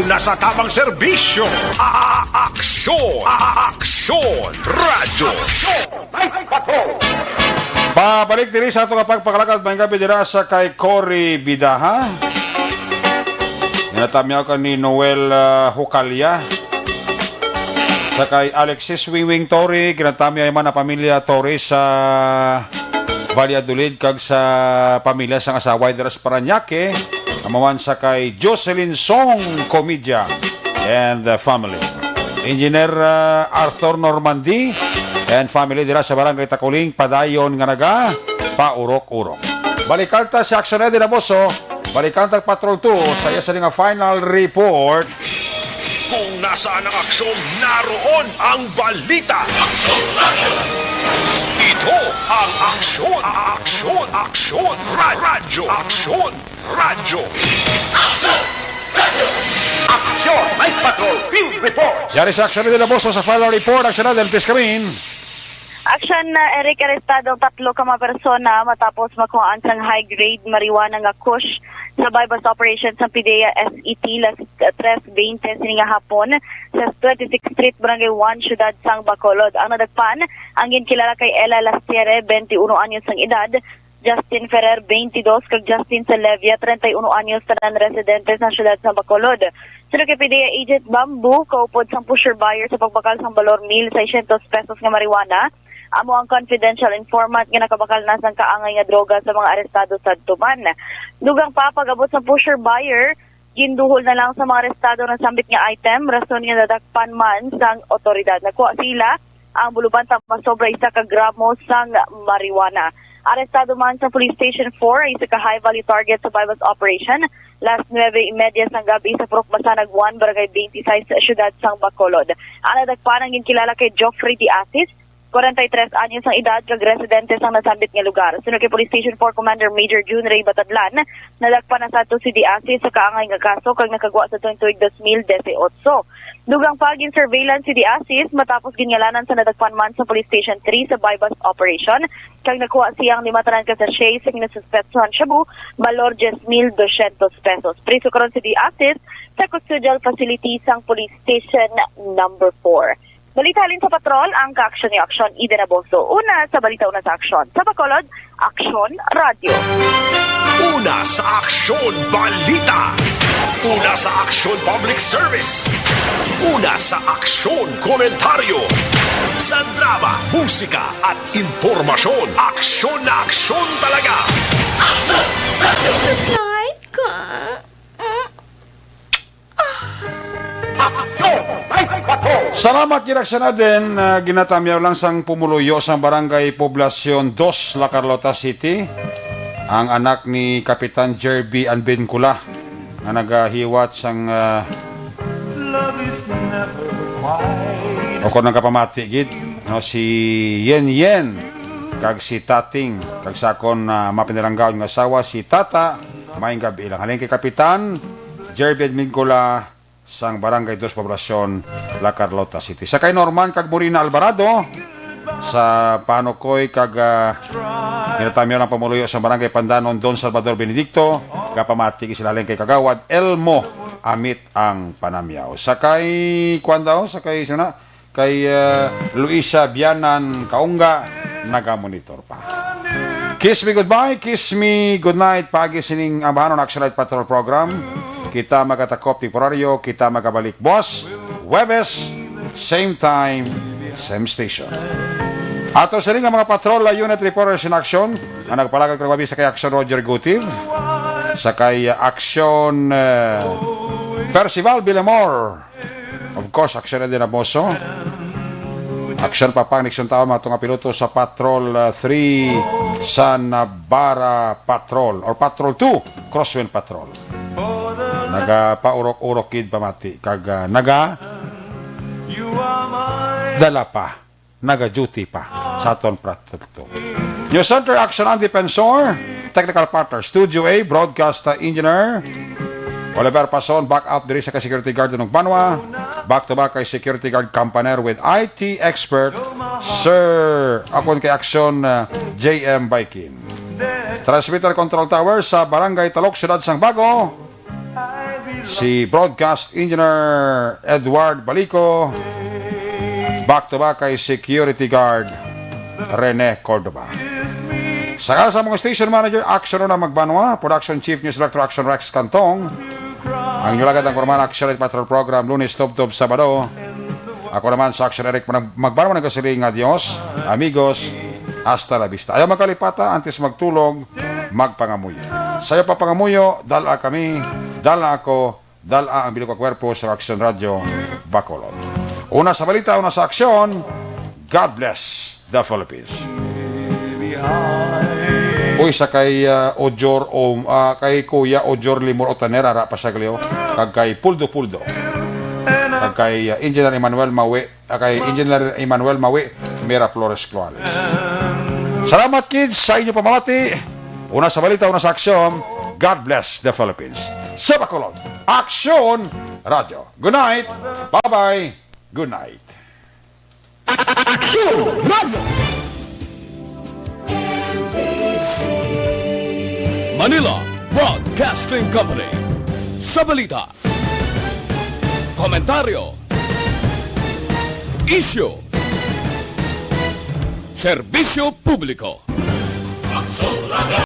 una sa tamang serbisyo. A-, aksyon, a-, aksyon, radyo. Pabalik diri sa ato nga pagpakalakad, may gabi dira sa kay Cory Bidaha. Ginatamyaw ka ni Noel ah, Hucalia. Sa kay Alexis Wingwing Torre, ginatamyaw man ang pamilya Torre sa Valladolid kag sa pamilya sang asawa dira sa Parañaque. Amawan sa kay Jocelyn Song Comedia and the family. Engineer ah, Arthur Normandy and family dira sa Barangay Takuling, padayon nga naga paurok-urok. Balikan ta si Action Eddie Laboso, balikan ta Patrol two sa iya sa nga final report. Kung nasaan ang aksyon, naroon ang balita. Ito ang aksyon, aksyon, aksyon, ra- radyo, aksyon, radyo. Action! Night Patrol Field Report! Yari sa Action Eddie Laboso sa final report. Action Eddie, please come in. Action na Eric, arestado ang tatlo ka mga persona matapos makuhaan sang high-grade marijuana nga kush sa buy-bust operation sang PDEA SET las tres veinte sini nga hapon sa twenty-sixth Street, Barangay one, Siyudad sang Bacolod. Ang nadakpan ang ginkilala kay Ella Lastiere, twenty-uno anyos ang edad, Justin Ferrer, twenty-dos, kag Justin Salevia, treinta y uno anyos, tanan residente sa siyudad sa Bacolod. Suno kay PDEA Agent Bamboo, kaupod sang pusher buyer sa pagbakal sang balor mil seiscientos pesos nga marijuana, amo ang confidential informant nga nakabakal na sang kaangay nga droga sa mga arestado sadto man. Dugang pa, pag-abot sang pusher buyer, ginduhol na lang sa mga arestado ang nasambit nga item, rason nga nadakpan man sang otoridad. Nakuha sila ang bulubantang masobra isa ka gramo sang marijuana. Arestado man sa Police Station four ang isa ka high-value target sa buy-bust operation last nuebe y media sang gabi sa Purok Masanag one, Barangay twenty-six, Siyudad sang Bacolod. Ang nadakpan ang ginkilala kay Geoffrey De Asis, kwarenta y tres anyos ang edad, kag residente sang nasambit nga lugar. Suno kay Police Station four Commander Major June Ray Batadlan, nadakpan na sadto si De Asis sa kaangay nga kaso kag nakagwa sa tuig dos mil dieciocho. Dugang pa, gin-surveillance si De Asis matapos ginngalanan sa nadakpan man sa Police Station three sa buy-bust operation, kag nakuha siyang lima tanan ka sachet sing nasuspetsuhan shabu, balor diyes mil dosyentos pesos. Priso karon si De Asis sa custodial facility sang Police Station number four. Balita halin sa patrol, ang kaaksyon ni Aksyon Eden Aboso. Una sa balita, una sa aksyon. Sa Bacolod, Aksyon Radyo. Una sa aksyon, balita. Una sa aksyon, public service. Una sa aksyon, komentaryo. Sa drama, musika, at impormasyon, aksyon na aksyon talaga. Night ka. Action! Night Patrol! Salamat, Ginaksana din, ah, ginatamyaw lang sang pumuluyo sang Barangay Poblacion Dos, La Carlota City, ang anak ni Kapitan Jerby Anbincula, nga nagahiwat sang, ah, o kon nagapamati gid, no, si Yen Yen kag si Tating, kag sa akon, ah, mapinalanggaon nga asawa, si Tata. Maayong gab-i lang. Halin kay Kapitan Jerby Anbincula, sang Barangay Dos Poblacion, La Carlota City. Sa kay Norman kag Morina Alvarado, sa panukoy kag, ah, ginatamyaw lang pumuluyo sa Barangay Pandanon, Don Salvador Benedicto, gapamati gid sila halin kay Kagawad Elmo Amit ang panamyaw. Sa kay, kuwan daw, sa kay, sino na? Kay, ah, Luisa Bianan Kaunga, nagamonitor pa. Kiss me goodbye, kiss me goodnight. Paagi sining Ambahanon Action Night Patrol Program, kita magatakop temporaryo, kita magabalik buwas, Huwebes, same time, same station. Ato sini nga mga patrol, ah, unit reporters in action, ang nagpalagad ko sa kay Action Roger Gutiv, sa kay, ah, Action, ah, Percival Villamor. Of course, Action Eddie Ramoso. Action Papang Nixon Taon, mga tunga piloto sa Patrol, ah, three sa Nabara Patrol or Patrol two, Crosswind Patrol. Nagapaurok-urok gid pamati kag, ah, naga dala pa, naga-duty pa sa aton Patrol two. News Center, Action Andy Pensor, technical partner, Studio A, broadcast, uh, engineer, Oliver Pason, back up diri sa kay security guard ng Banwa, back to back kay security guard Campaner with I T expert, Sir, akon kay Action, uh, J M Baikin. Transmitter control tower sa Barangay Talok, Siyudad sang Bago, si Broadcast Engineer Edward Balico, back to back kay Security Guard Rene Cordova. Sa, sa mga station manager, Action Rona Magbanwa, Production Chief News Director Action Rex Cantong, ang inyo lagad ang Kurman Action Patrol Program, Lunes, Tubtob, Sabado. Ako naman sa Action Eric Mag-, Magbanwa nagasiling nga Dios, amigos, hasta la vista. Ayaw magkalipata, antes magtulog, magpangamuyo. Sayo pa pangamuyo, dala kami, dala ako, dala ang bilog nga kwerpo sa Action Radio Bacolod. Una sa balita, una sa aksyon, God bless the Philippines. Uy, sa kay, ah, Ojor, o, ah, kay Kuya Ojor Limor Otanera, ra pa sa Gleo, kag kay Puldo Puldo, kag kay, ah, Engineer Emmanuel Mawi, ah, kay Engineer Emmanuel Mawi, Mira Flores Cloales. Salamat, kids, sa inyo pamati. Una sa balita, una sa aksyon. God bless the Philippines. Sa Bacolod, Aksyon Radyo. Good night. Bye-bye. Good night. Aksyon Radyo. Manila Broadcasting Company. Sa balita, komentaryo, isyu, serbisyo publiko.